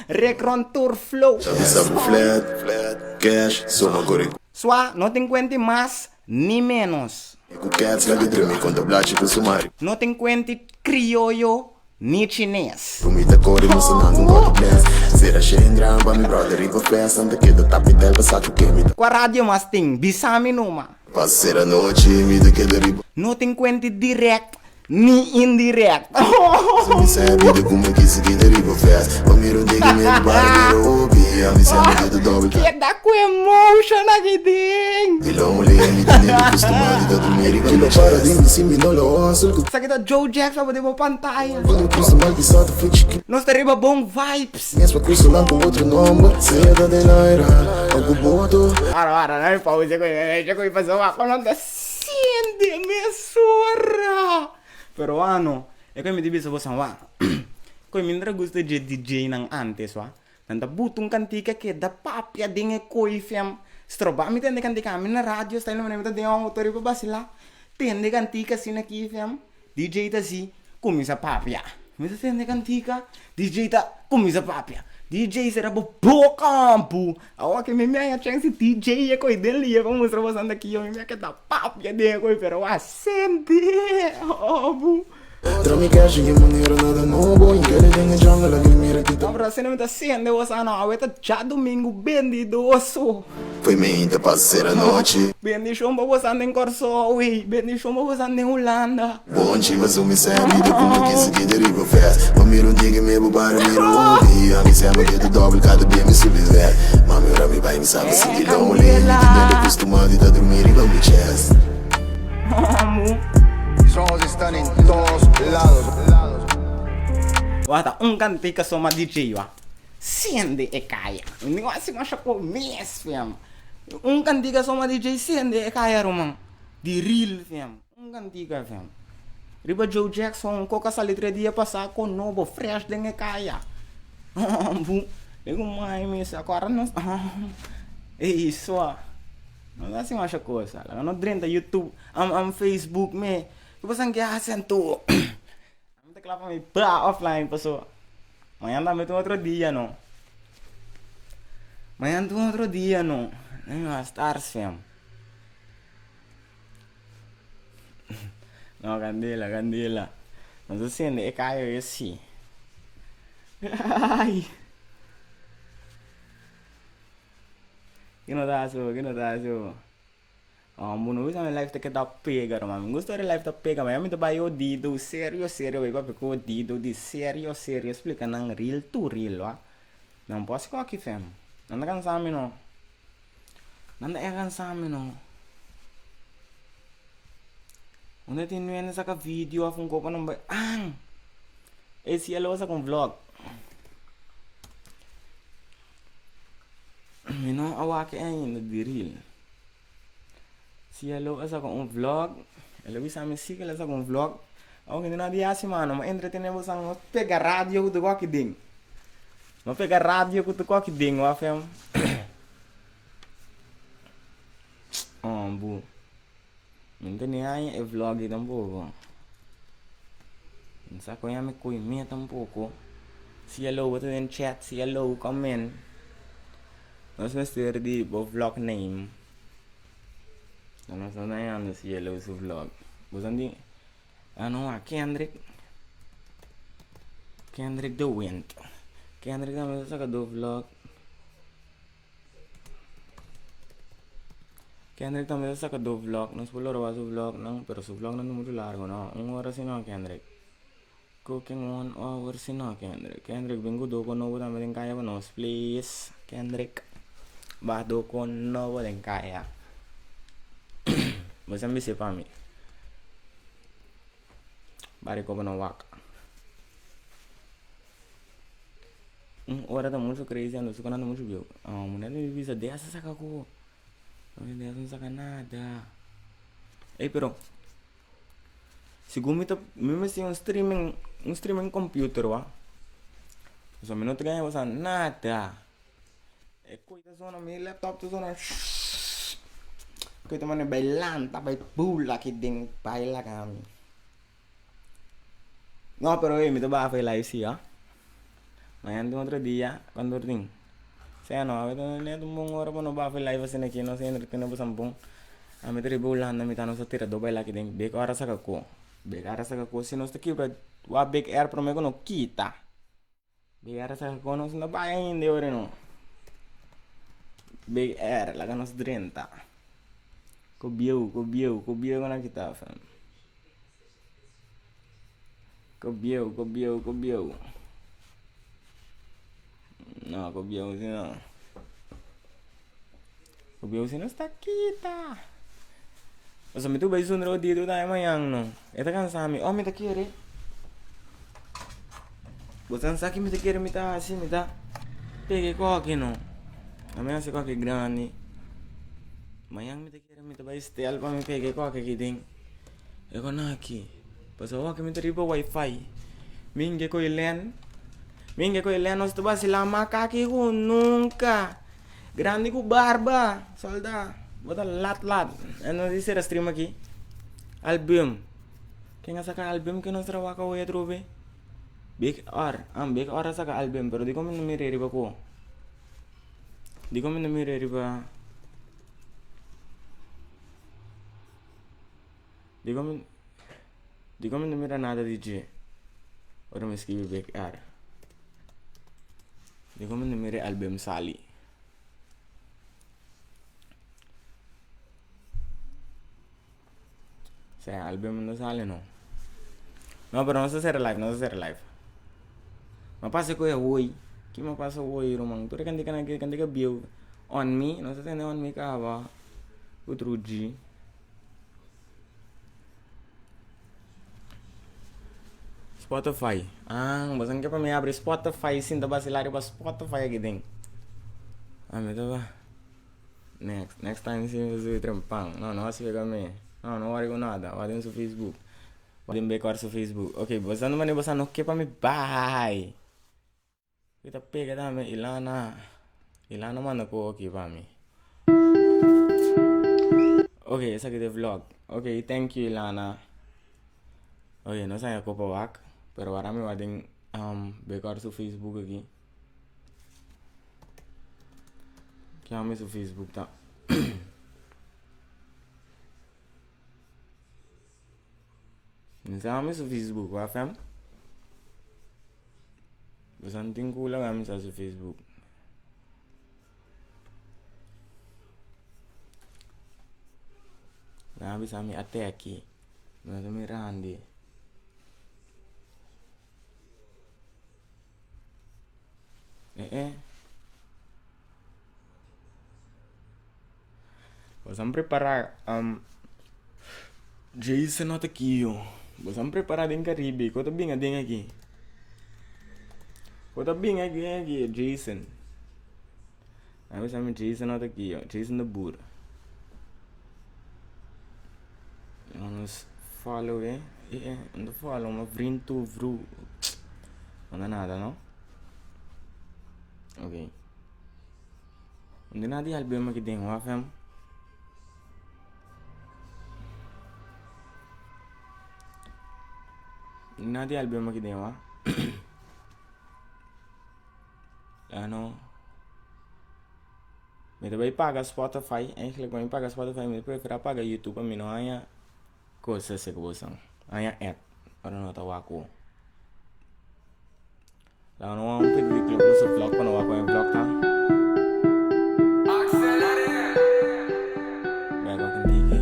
Rick Ron Tour Flow. Sa mi sa ku flat, cash, soma kore ku. Swa, no tin kuenti mas Ni menos. Ku kèts la di drumi konta blachi ku sumari. No tin kuenti krioyo ni chines. Ku mi ta kore musa nan ku kòrta blès. Sera shen gran pa mi bròder riba fès. Nan ta keda tapi tel pa sa ku ke mi ta. Kua radio mas tin? Bisa mi numa. Pa sera nochi mi ta keda riba. No tin kuenti dirèkt Ni indirect. Si mi sa bida ku mi kisa keda riba fest Pa mira un dia ki mi a para bira hopi Ami sa mi keda dobel ta Keda ku emotion aki den. Di lonely mi ta nega kustumá di ta drumi riba mi chest. Para di mi si mi no lo hustle ku. Esaki ta Joe Jackson bo den bo pantaya. Ku kusa mal kisá ta fui chikito. Nos ta riba bon vibes. Mes pa kusa nan ku otro nomber Sea ta den aire o ku boto. Ora ora nan mi pausa ku e ku pasobra ku nan ta Sende mesora! Pero ano, e koe mi ta bisa boso wak, koe mi no ta gusta dje DJ nan antes wak, nan ta buta un kantika keda papia den e koe fem, stroba mi tende kantika, ami na radio sta mi ta den auto riba basila, tende kantika asina aki fem, DJ ta si, kuminsa papia, mi ta tende kantika, DJ ta kuminsa papia, DJ sera bo boka ampu, awor ke mi mi haña chèns di DJ e koi den lia pa mustra boso anda kiyo mi mi a keda papia den e koi pero a senti obu. Tra mi cash y manera nada nobo y kere den e jungle a mira ki ta. Pero asina mi ta sende boso ano awe ta djadumingu bendidoso. Foi meinta pa ser anochi. Bendishon pa boso anda den Kòrsou wey, bendishon pa boso anda den Hulanda. Bonchi paso mi sa bida ku mi kisa keda riba fest Ma mira un dia ke mi bo para mira hopi Ami sa mi keda dobel kada bia mi subi vet Ma mi ora mi bai mi sa mi sinti lonely Mi tin nada kustumá di ta drumi riba mi chest. Mis ojos están en todos lados. Wata un kantika so ma DJ wa sende e kaya. Mi no hasi masha ku mes fam. Un kantika so ma DJ sende e kaya ruman. Di real fam. Un kantika fam. Riba Joe Jackson ku ka sali tres dia pasa ku nobo fresh den e kaya. Bu digo mai mes akora nos ey sua. No ta hasi masha cosa. Laga no drenta YouTube am am Facebook me. Ku boso ke hasi anto? Ami ta kla pa mi ba offline paso mañan tambe ta un otro dia no. Mañan ta un otro dia no. Mi a stars fam. No candela candela. Nos a sende e kayo e si. Ai. Ki no ta hasi bo? Ki no ta hasi bo? Oh, bo no bisa mi life ta keda pega ruman. Mi gusta ora life ta pega, ma mi ta bai odido serio serio bai papia ku odido di serio serio splika nan real to real wa. Nan por hasi koki fem. Nan ta kansa mi no. Nan ta kansa mi no. Unda tin nuende saka video of un kopa nan bai ang. E cielo a saka un vlog. Mi no a wak e ainda di real. Cielo a saka un vlog. El a bisa mi si ku el a saka un vlog. Awor mi no di hasi mano, mi a entretene boso mi a pega radio ku tur koki den. Mi a pega radio ku tur koki den wak fem. Oh bu. Mi no tene aña e vlog ei tampoko. No sa kon yami koe mi tampoco. CLO bo ta den chat, CLO come in. Nos mester di bo vlog name. No nos no ta yanda CLO su vlog. Bo san di ah no a Kendrick. Kendrick the Wind. Kendrick tambe ta saka do vlog. Kendrick tambe ta saka do vlog. Nos por lora wak su vlog nan, pero su vlog nan ta muchu largo no. Un ora si no Kendrick. Cooking one hour si no Kendrick. Kendrick bin ku doko nobo tambe den kaya pa nos please. Kendrick ba doko nobo den kaya. Bo sa bisa pa mi. Bari koba no wak. Un ora ta muchu crazy anto su canal ta muchu bieu. Oh, mujer mi bisa desa saka ku. Desa no saka nada. Ey pero Segun mi ta mi mester un streaming un streaming computer wak pasobra mi no ta gana basa nada e koi ta zona mi laptop ta zona koi ta manda bai lanta bai bula aki den bai laga mi no pero ey mi ta baha for e live si mañana tin otro dia cuando tin sea no awe ta net un bon ora pa no baha for e live asina aki nos hende ta tene boso bon. Ami ta riba Hulanda mi ta nos a tira do baila aki den big ora saka ko. Big ora saka ko si nos ta kibra wak big air prome ku no kita. Big air saka ko nos no bai ainda e ora no. Big air laga nos drenta. Ko bieu ko bieu ko bieu ku na kita fam. Ko bieu ko bieu ko bieu. No ko bieu si no. Obi si no sta kita. Pasobra mi ta bai zundra odido tambe mañan no. E ta kansa mi. Oh mi ta kere. Bo ta sa ki mi ta kere mi ta hasi mi ta pega e koki no. Ami hasi koki grandi. Mañan mi ta kere mi ta bai stel pa mi pega e koki aki den. E kon aki. Pasobra awor mi ta riba wifi. Mi inge ku e len. Mi inge ku e len nos ta basila makaki ku nunka. Grandi ku barba, solda. Bo ta lat lat. E nos di sera stream aki. Album. Ken a saka album ke nos trabaha hoy atrobe? Big R. Ah, Big R a saka album, pero dikon mi no mira riba ku? Dikon mi no mira riba? Dikon mi dikon mi no mira nada di dje? Ora mi skibi Big R. Dikon mi no mira e album sali? Sea, e album no sali no. No, pero nos ta sera live, nos ta sera live. Mi a pasa ku e hoy. Ki mi a pasa hoy ruman? Tur e kantika nan kantika bieu. On me, nos ta tende on me kaba. Otro G. Spotify. Ah, boso ke pa mi abri Spotify sinta basila riba Spotify aki den. Ah, mi ta ba. Next, next time si mi subi trempan. No, no hasi pega mi. No, no worry ku nada. Wak den su Facebook. Wak den Bekor su Facebook. Ok, boso ta manda boso no ke pa mi bai. Mi ta pega tambe Ilana. Ilana manda ku oki pa mi. Ok, esaki ta e vlog. Ok, thank you Ilana. Ok, no sa kopa wak, pero wara mi wak den um, Bekor su Facebook aki. Kia mi su Facebook ta. Mi sa mi su Facebook, wa fam? Boso no tin ku laga mi sa su Facebook. Nan a bisa mi ate aki. Mi no ta mirandi. Eh eh. Boso a prepara um, Jason no ta aki yo. Boso a prepara den Caribe. Ko ta bin aden aki? Ko ta bin aki aki Jason? A bisa mi Jason no ta aki yo. Jason de Boer. Nos follow eh. Eh eh, no follow, ma vriend toe vroeg. No nada, no? Ok. No tin nada di album aki den wak fam. Nada di album aki den wa. Ya no. Mi ta bai paga Spotify, eigenlijk mi paga Spotify, mi prefera paga YouTube pa mi no haña kos ese ku boso. Haña app ora no ta wak ku. Laga no wak un pidi di Club Luso vlog pa no wak ku e vlog ta. Bek wak un tiki.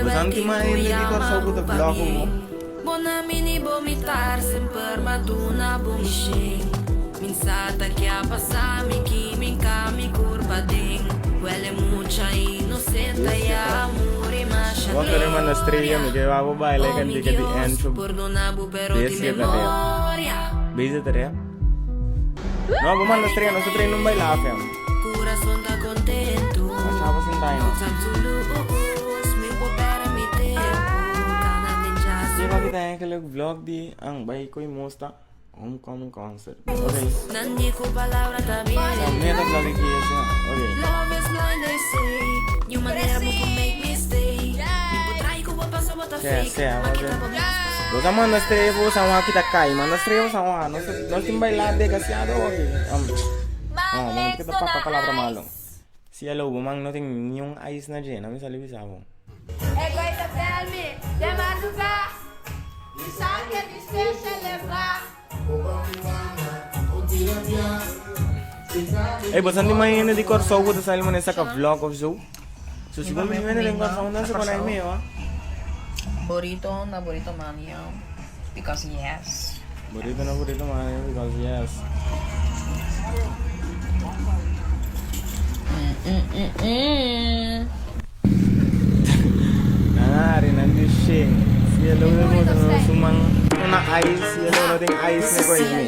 Boso anti mas hende di Kòrsou ku ta vlog ku bo. Bo kere manda strella mi ke wak bo baila e kantika di Encho Bestia ta rap. Bestia ta rap? No bo manda strella nos ta train un baila fem. Masha bo sinta aina. Kico aki ta eigenlijk vlog di ang bay koy mosta homecoming concert. Okay. Sa meta vlog aki asina. Okay. Sea, sea, okay. Bo ta manda estrella bo San Juan kita kai. Manda estrella bo San Juan. Nos, nos tin baila demasiado okay. Oh, no kita papa palabra malo. Cielo, bo man no tin ni un ice na dje, no mi sali bisa bo. E goy ta tell mi, de madruga, mi sa ke di special lebra. Ey, bo sa di mañana di Kòrsou ku ta sali manera saka vlog of zo? So si bo mi hende den Kòrsou, nan se konai mi, wa? Burrito na burrito mania because yes. Burrito na burrito mania because yes. Nan a hari nan di shen. Cielo de moto no suman una ice cielo no tin ice ne koy mi.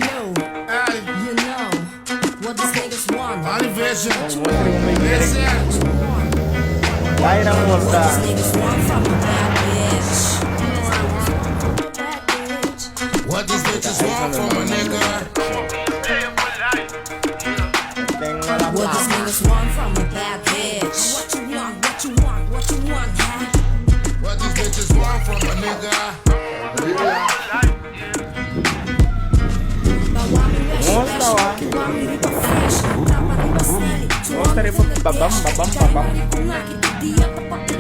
Vai na mota. What these bitches want from a nigga? Tengo la What these plata. niggas want from a bad bitch? What you want, what you want, what you want, huh? What these bitches want from a nigga? Mosta wa. Mosta riba babam babam babam.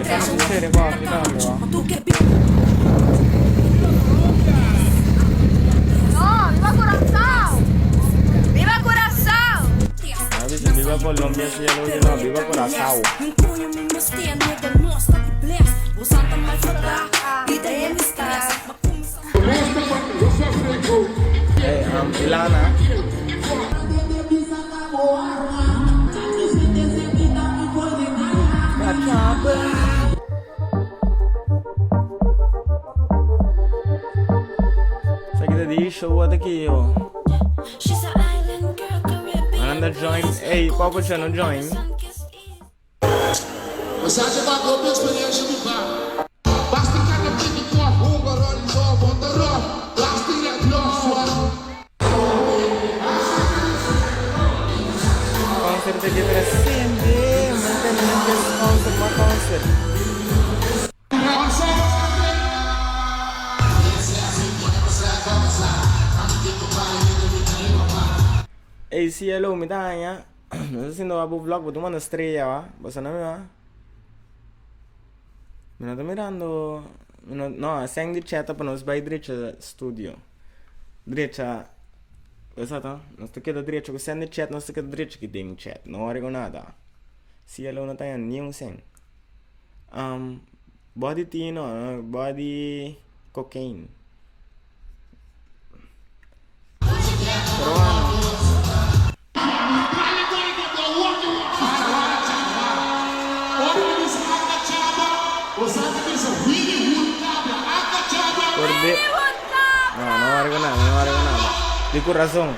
Esa no se riba aki tambe wa. No, viva Curaçao! Viva Curaçao! A bisa viva Colombia cielo oye no viva Curaçao. Hey, Ilana. Esaki ta di show wat aki yo. Ananda join. Hey, Papa no join. Concert aki trascende. Manta nunca concert, ma concert. Ey cielo, mi ta haña. No ta haciendo abo vlog, bo ta manda estrella wa. Bo sa na mi wa. Mi no ta mirando. Mi no, no, a seng di chat pa nos bai drecha studio. Drecha. Esa ta. Nos ta keda drecha ku seng di chat, nos ta keda drecha ki den chat. No worry ku nada. Cielo no ta haña ni un seng. Body tino, body cocaine. Pero bueno. Por de... No, no worry ku nada, no worry ku nada. Di corazón.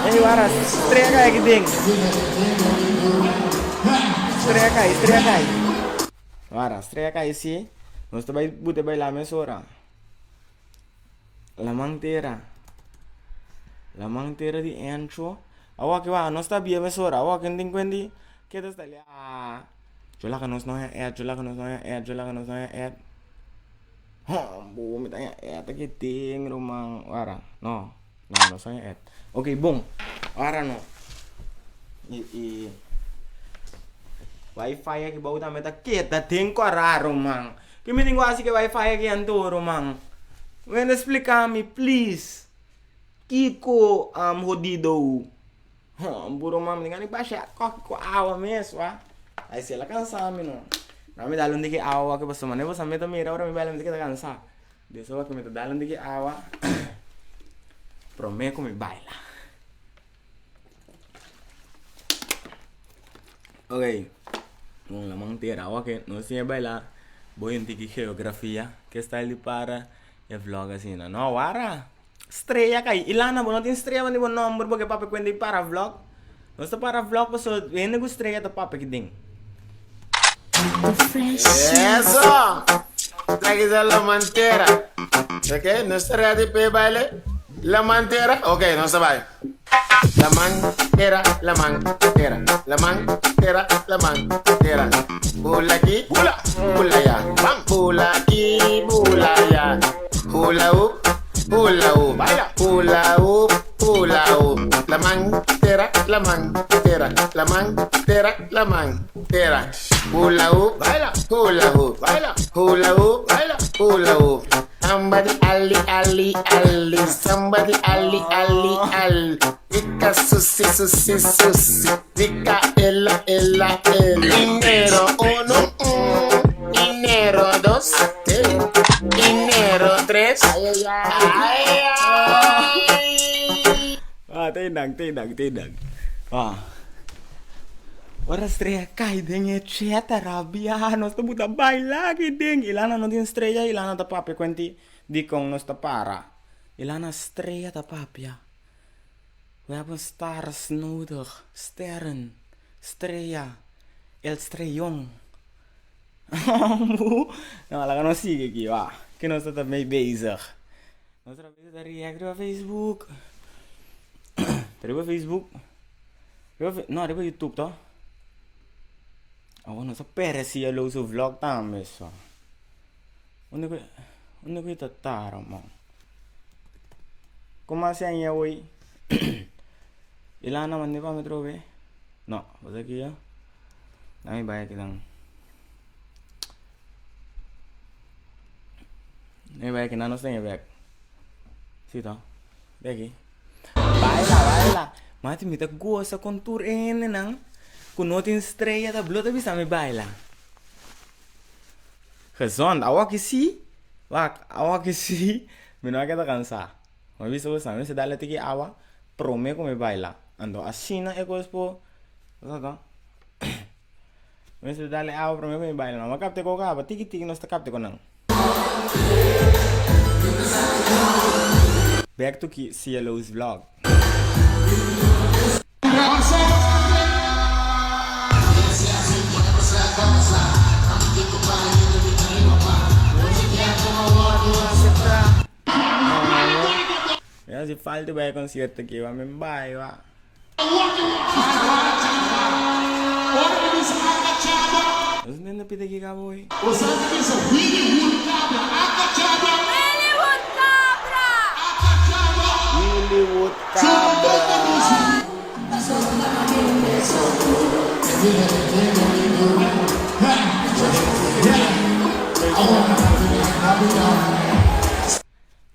Ey, wara, strea kai aki den. Strea kai, strea kai. Wara, strea kai si. Nos ta bai bute baila mesora. Laman tera. Laman tera di Encho. Awor ki wak, nos ta bia mesora. Awor ken tin kuenti ke ta sta li. Ah, yo laga nos no haña ad, yo laga nos no haña ad, yo laga nos no haña ad. Hombo, mi ta haña et aki den ruman. Wara, no, no, no sa haña et. Ok, bon, wara no. I, i Wi-Fi aki bou tambe ta keda den kòrá ruman. Ke mi tin ku hasi ku e Wi-Fi aki anto ruman? Wende splika mi please. Kiko am hodido? Hombo ruman, mi tin gana di basha kòki ku awa mes wa. Ai si el a kansa mi no. No mi dal un diki awa wak pasobra manera boso mi ta mira ora mi baila mi ta keda kansa. Des wak mi ta dal un diki awa prome ku mi baila. Ok, bon laman tera wak nos tin e baila boy un tiki geografia ke style di para e vlog asina. No wara. Strea kai. Ilana bo no tin strea bo bo nomber bo ke papia kuenta di para vlog. Nos ta para vlog paso hende ku strea ta papia ki den. Eso! Taki sa la mantera. Ok, nos ta ready pa e baile? La mantera? Ok, nos ta bai. La mantera, la mantera, la mantera, la mantera. Bula aki, bula, bula ya. Bula aki, bula ya. Hula hoop, hula hoop, hula hoop, hula hoop. La mantera, la mantera, la mantera, la mantera. Hula hoop, hula hoop, hula hoop, hula hoop. Somebody ali ali ali, somebody ali ali ali. Rica susi susi susi, rica ela ela ela. Enero uno, enero dos, enero tres. Ay ay ay. Ah, te dan, te dan. Ah. Ora strea kai den e chat a rabia, nos ta buta baila aki den. Ilana no tin strea, Ilana ta papia kuenti dikon nos ta para. Ilana strea ta papia. We hebben stars nodig, sterren, strea, el streyon. No, laga nos sigui aki, wa. Ke nos ta ta mee bezig. Nos ta bezig ta react riba Facebook. Riba Facebook. Riba, no, riba YouTube to. Awor nos a perde CLO su vlog tambe so. Unda ku, unda ku e ta tara man? Como así aña hoy? Ilana mande pa mi trobe. No, cosa aquí ya. Dame vaya que dan. Dame vaya que no está back. Sí, to. De aquí. Baila, baila. Mati, mi ta goza con tur hendenan ku no tin estrella ta blo ta bisa mi baila. Gezond, awor ki si, wak, awor ki si, mi no a keda kansá. Mi a bisa boso, mi mester dal e tiki awa promé ku mi baila. Anto asina e kos por, bo sa ta? Mi mester dal e awa promé ku mi baila. No a kapta e koko aba, tiki tiki nos ta kapta ku nan. Back to CLO's vlog. Mi hasi falta bai e concierto aki, wa mi bai wa. Nos ntende pita ki cabo hoy. Willywood Cabra.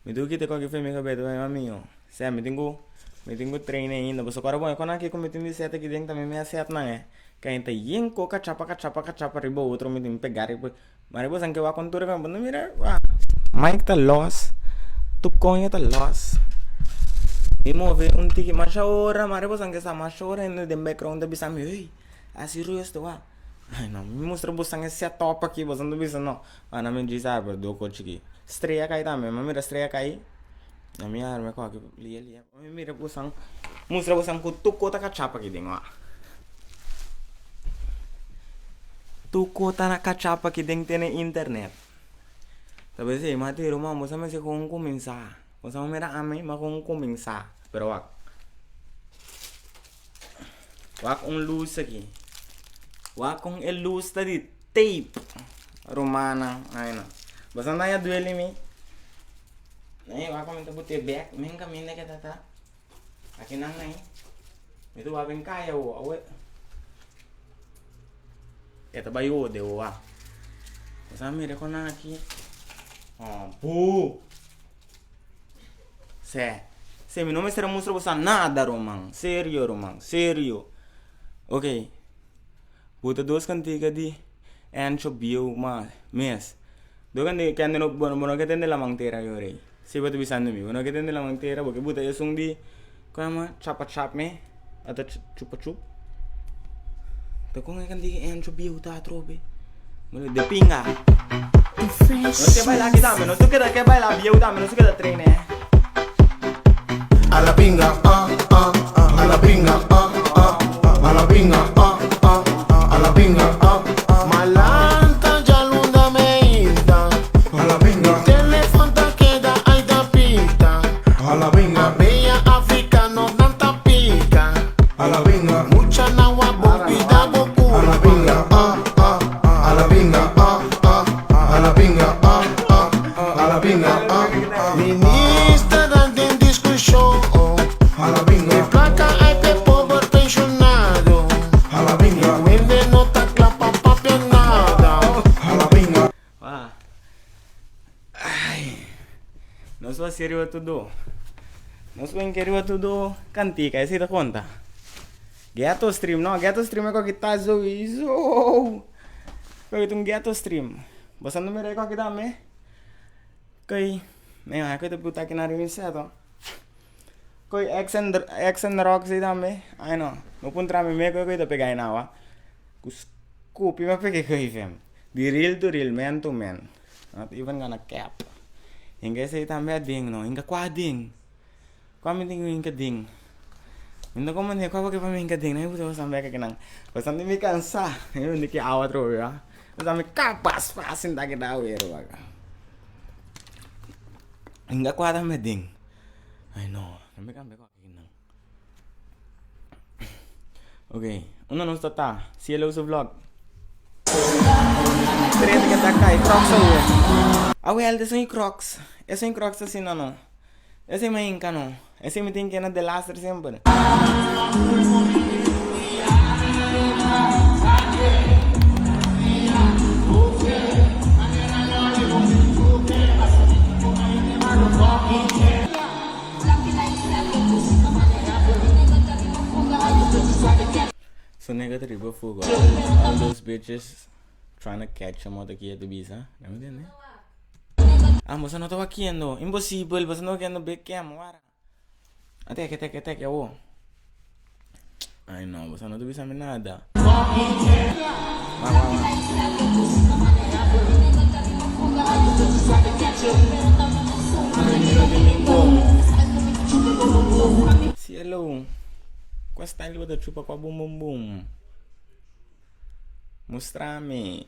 Mi tuki te koki fe mi kabeta pa mi mami. Sea mi tin ku mi tin ku train ainda pasobra ora bo e kon aki ku mi tin di set aki den tambe mi a set nan e kainta yen ko kachapa kachapa kachapa riba otro mi tin pega riba mari bo san ke wak kon tur bo no mira wak mic ta los tur koño ta los mi move un tiki masha ora mari bo san ke sa masha ora hende den background ta bisa mi ey hasi ruido wak ay no mi mustra bo san e set up aki bo san ta bisa no ana mi djis abra doko chiki strea kai tambe mi a mira strea kai. Na mi arma ku aki lia lia. Mi mira bosan, mustra bosan ku tur kos ta kachapa aki den wak. Tur kos ta kachapa aki den tene internet. Ta p'esei mi a tira un man bosan mester kon kuminsá. Bosan mira ami mi a kon kuminsá. Pero wak, wak un lus aki. Wak kon e lus ta di tape. Rumannan, ai no. Boso nan ya duele mi. Nee, wak mi ta bute bek. Men kaminda ke ta ta. Aki nan ei. Mi ta wak ben kaya wo. Awe. E ta bai ode wo wak. Boso a mira kon nan aki. Oh, bu. Se. Se, mi no mester a mustra boso nada, ruman. Serio, ruman. Serio. Ok. Bo ta dos kantika di Encho bieu ma mes. Do kantika kende no bo no ke tende laman tera yo rei. Si bo ta bisando mi bo no ke tende laman tera bo ke buta esun di kon yama chapa chap me ata chupa chup. Ta kon e kantika Encho bieu ta atrobe. De pinga. Nos ke baila aki tambe nos keda ke baila bieu tambe nos keda train eh. A la pinga, ah, ah, a la pinga, ah, ah, a la pinga, ah, ah, a la pinga, ah, ah. Malanta djalunda meinta. A la pinga. Mi telefon ta keda ai ta pita. A la pinga. A bella africano nan ta pica. A la pinga. Mucha nan wak bo cuida bo curpa. A la pinga, ah, ah, a la pinga, ah, ah, a la pinga, ah, ah, a la pinga, ah, ah. Ministernan den discusion. A la pinga. E placa ai p'e pober pensionado. A la pinga. E wende no ta cla pa papia nada. A la pinga. Wah. Ai. Nos por hasi riba tudu. Nos por hinka riba tudu kantika, esei ta konta. Ghetto stream, no, ghetto stream e koki ta souiso. Koki ta un ghetto stream. Bo sa no mira e koki tambe? Koi, men a koki ta puta aki na riba inseto. Koi X and X and Roxy tambe. Ai no, no puntra mi me koi koi ta pega ei nawa. Ku skupi mi a pega e koi fem. Di real to real, man to man. Not even gonna cap. Hinka esei tambe a den no. Hinka kua den? Kua mi tin ku hinka den? Mi no komprende kua porque pa mi hinka den. Mi puta bosan bek akinan. Bosan tin mi kansa. Mi bini ki awa atrobe wa. Bosan mi kapas pa sinta kita awe wak. Hinka kua tambe den? Ay no. Mi kambia kua akinan. Ok, unda nos ta ta? Cielo su vlog. Trete que ta kai, crocs awe. Awe el esun crocs. Esun crocs asina no. Ese me hinca no. Ese mi tin que na delaster semper. So nigga ta riba fugo. All those bitches trying to catch him out aquí at Ibiza. ¿Me entiendes? Ah, boso no ta wakiendo. Imposible, boso no wakiendo big cam, wara. Ateke, teke, teke, awo. Ay no, boso no ta bisa mi nada. Wa, wa, wa. Cielo, kua style bo ta chupa kua bum bum bum? Mustra mi.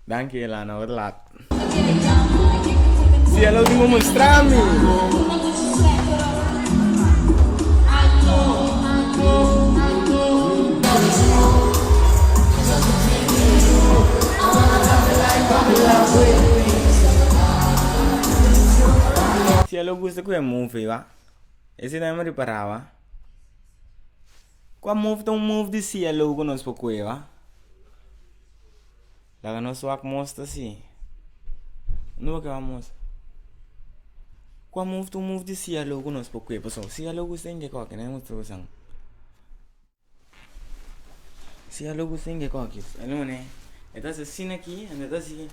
Danki Elana, wat laat. Cielo di mo mustra mi. Cielo gusta ku e movie wa. Ese tambe mi ripara wa. Kua move ta un move di cielo ku nos por kue wa? Laga nos wak mos ta si. Unda bo ke wak mos? Kua move ta un move di cielo ku nos por kue? Pasobra cielo gusta inke koki, no gusta usan. Cielo gusta inke koki. El mane, e ta hasi asina aki, e ta hasi.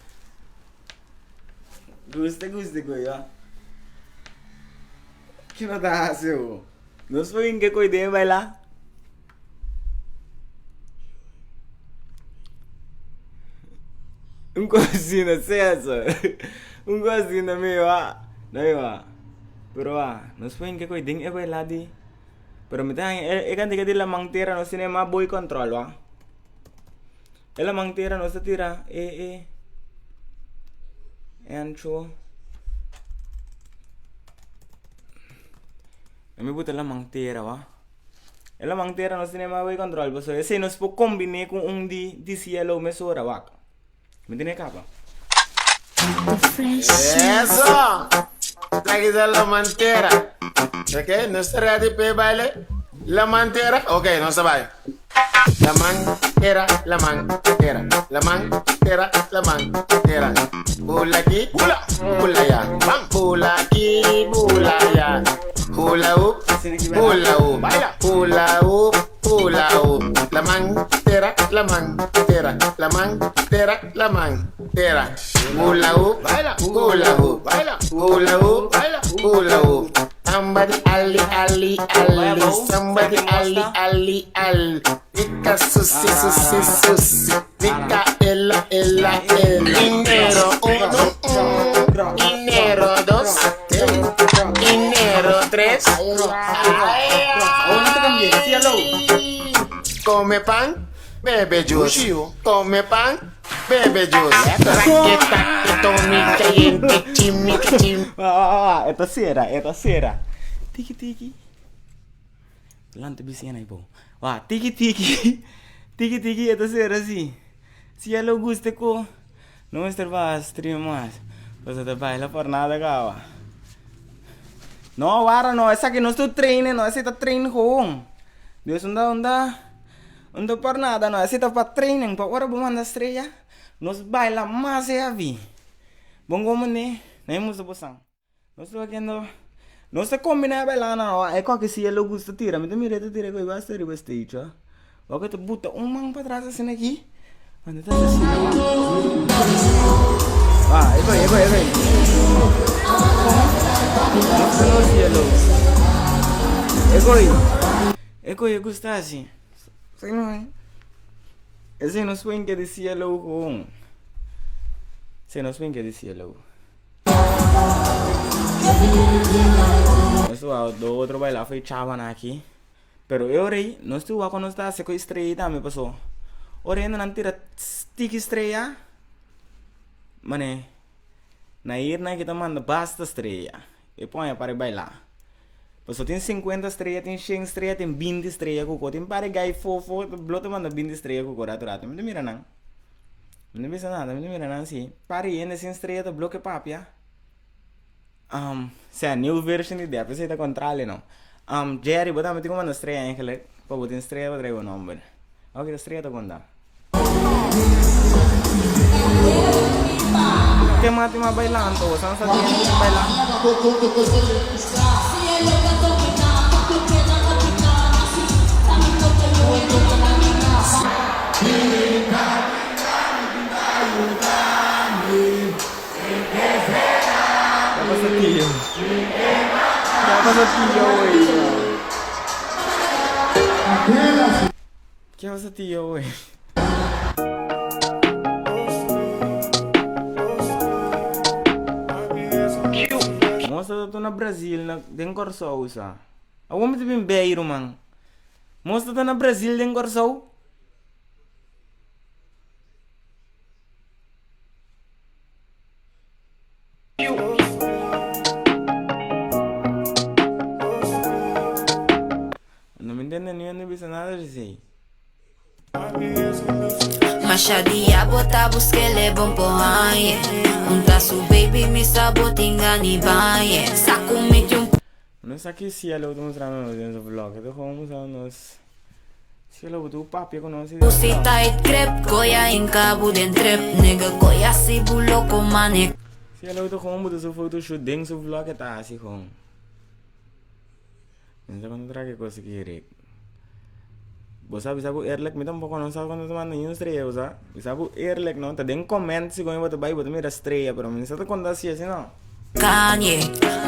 Gusta gusta koe wa. Kiko ta hasi bo? Nos por hinka koe den baila? Un cosina Cesar. Un cosina mi wa. No mi wa. Pero wa, nos por hinka koe den e baila di. Pero mi ta haña e kantika di laman tera nos tene mas boy control wa. E laman tera nos ta tira e e ancho. E mi buta laman tera wa. E laman tera nos tene mas boy control pasobra esei nos por combine cu un di di cielo mesora wak. Mi tene kaba. Eso! Taki sa la mantera. Ok, nos ta ready p'e baile? La mantera? Ok, nos ta bai. La mantera, la mantera, la mantera, la mantera. Bula aki, bula, bula aya. Bula aki, bula aya. Hula hoop, hula hoop, hula hoop, hula hoop. La mantera, la mantera, la mantera, la mantera. Hula hoop, hula hoop, hula hoop, hula hoop. Somebody ali ali ali, somebody ali ali ali. Rica susi susi susi, rica ela ela ela. Enero uno, enero dos, enero tres. Come pan, bebe juice. Come pan, bebe juice. Raqueta, tomi, caliente, chimi, chimi. Ah, e ta sera, e ta sera. Tiki tiki. Lanta bisiña na bo. Wa, tiki tiki. Tiki tiki e ta sera si. Si e lo gusta ku no mester ba stream mas. Pasobra ta baila por nada kawa. No, wara no, esaki no es tu trainen no, esei ta train gewoon. Dus unda unda unda por nada no, esei ta pa training pa ora bo manda strea nos baila mas heavy. Bon como ne, na e musa bo san. Nos ta haciendo, nos ta combina e bailana no, e koke si e lo gusta tira, mi ta mira e ta tira koe basta riba stage oh. Wak e ta buta un man patras asina aki, anda ta haci asina wak. Ah, e koe, e koe, e koe. Nos ta no cielo. E koe, e koe e gusta haci. Esei no swing ke di cielo gewoon. Esei no swing ke di cielo. Nos wou do otro baila for e chabanan aki. Pero e ora ei nos tur wak ku nos ta hasi ku e strea tambe paso ora hende nan tira tiki strea mane na irnan ki ta manda basta strea e pon para e baila. Paso tin sinkuenta strea tin shen strea tin binti strea ku ko tin par e gai fofo blo ta manda binti strea ku ko ratu ratu mi ta mira nan. Mi no bisa nada, mi ta mira nan si. Par di hende sin strea ta bloke papia. Um, sea, new version di dep, esei ta contrale no. Um, Jerry, bo tambe tin ku manda strea eigenlijk, pa bo tin strea pa trae bo nomber. Awor kita strea ta konta. Ke mati mas bailando, bo san sa di hende tin baila. Ya pasa tio. Ya pasa tio wey. Ke pasa tio wey. Mosa ta na Brasil na den Kòrsou sa. Awor mi ta bin bei ruman. Mosa ta na Brasil den Kòrsou. No mi ntende ni hende bisa nada di esei. Masha dia bo ta buskele bon po hañe Un ta su baby mi sa bo tin gani bañe Sa ku mi tin un No sa ki cielo ta mustrando nos den su vlog. E ta gewoon mustrando nos cielo bo tu papia ku nos. Pussy tight grip Koya hinka bo den trip Nigga koya si bo loko mane. Cielo ta gewoon buta su photoshoot den su vlog e ta hasi gewoon. Mi no sa cuando traha ki cos aki Rick. Bo sa bisa ku eerlijk mi tampoco no sa cuando ta manda ni un strea bo sa. Bisa ku eerlijk no ta den comment segun bo ta bai bo ta mira strea pero mi no sa ta conta asi asi no. Kanye,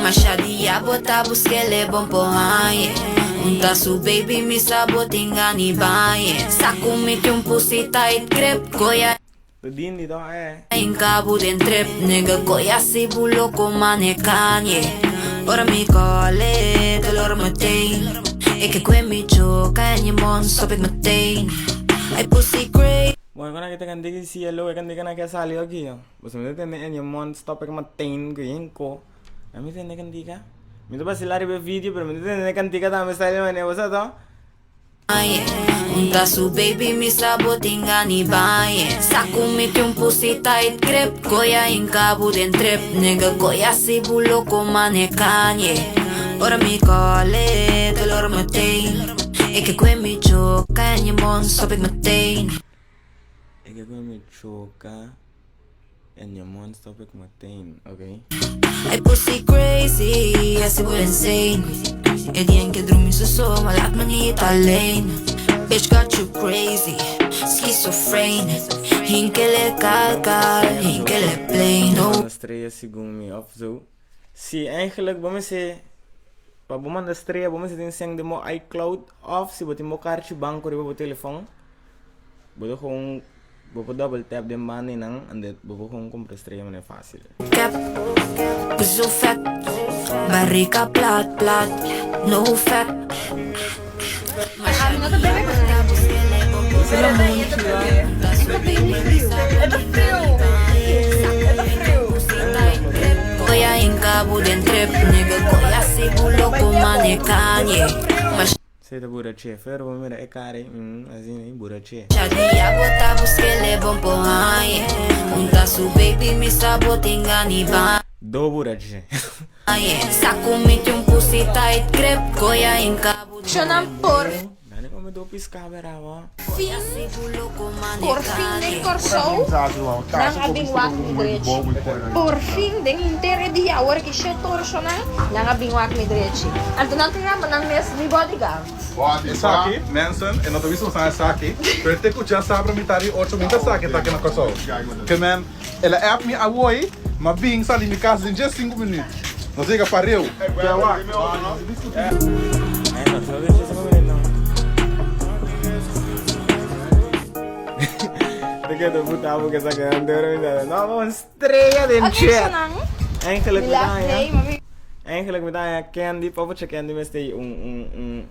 Masha dia bo ta buskele bon po hañe Un ta su baby mi sa bo tin gani bañe Sa ku mi tin un pussy tight grip Goya Ta dindi to eh. Hinka bo den trip Nigga goya si bo loko mane Kanye Ora mi call e te loro meteen Ik ke kwe mi choka en je mond stop ik meteen Ay pussy great. Bueno con aki ta kende ki cielo e kende ki a sali aki yo. Boso mi ta tende en je mond stop ik meteen ku hinko. A mi tende kantika. Mi ta basila riba e video pero mi ta tende e kantika tambe sali manera bo sa to. Un ta su baby mi sa bo tin gani bañe. Sa ku mi tin un pussy tight grip. Goya hinka bo den trip. Nigga goya si bo loko mane kanye. Ora mi call it, te loro meteen. Ik kwe mi choka en je mond stop ik meteen. Ik kwe mi choka en je mond stop ik meteen. Oké. Hey pussy crazy, yes ik word insane. E die enke droom is zo, maar laat me niet alleen. Bitch got you crazy, schizofreen. Hinkele kalka, hinkele plain. No. Manda strea segun mi of zo. Si eigenlijk bo mester pa bo manda strea bo mester tin seng den bo iCloud of si bo tin bo karchi banko riba bo telefon bo ta gewoon bo por double tap den banda einan ande bo por gewoon kumpra strea manera fácil. Cap, zo vet. Barrica plat, plat, no fat. Ami no ta bebe E ta friu. E ta friu. Goya hinka bo den trip, nigga. Goya si bo loco mane kanye. Esei ta burache. Fer bo mira e kara ei, mm, asina ei, burache. Dia bo ta buskele bon po hañe. Un ta su baby mi sa bo tin gani bañe. Do burache. Sa ku mi tin un pussy tight grip. Goya hinka bo den Shonan por Dani come do pisca bera bo. fin, por fin den Kòrsou nan a bin wak mi drechi. Por fin den henter e dia awor ki shit ora shonan nan a bin wak mi drechi. Anto nan ta yama nan mes mi bodyguard. Esaki, mensen, e no ta bisa bosan esaki, pero te ku djasabra mitar di ocho mi ta sa ke ta aki na Kòrsou. Ke men, el a app mi awoi, m'a bin sali mi kas den djes sinku minüt. Nos yega pareu. Ke wak. Ok, shonan, Eigenlijk mi mi ta last day, haña ma mi. Eigenlijk mi ta haña Candy, popochi Candy mester ei un un un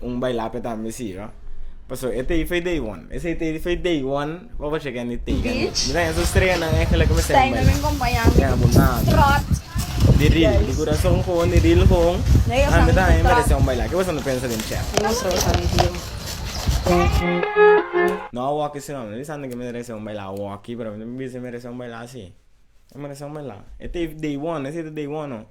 un bailape tambe si no. Paso e ta ei foi day one. Esei ta ei foi day one popochi Candy ta ei. Beach. Mi ta haña su streanan eigenlijk mester Stijn un no baila. bin compaña mi. Ya bo nada. Trot. Di real, di Guys. kurason gewoon, di real gewoon. Nee, Ah, mi ta haña trot. merece un baila. Ke boso no pensa den chat? Mi mustra boso mi video. No awoki si no, mi no bisando ke merece un baila awoki, pero mi ta bisa merece un baila si. E merece un baila. E ta day one, esei ta day one no.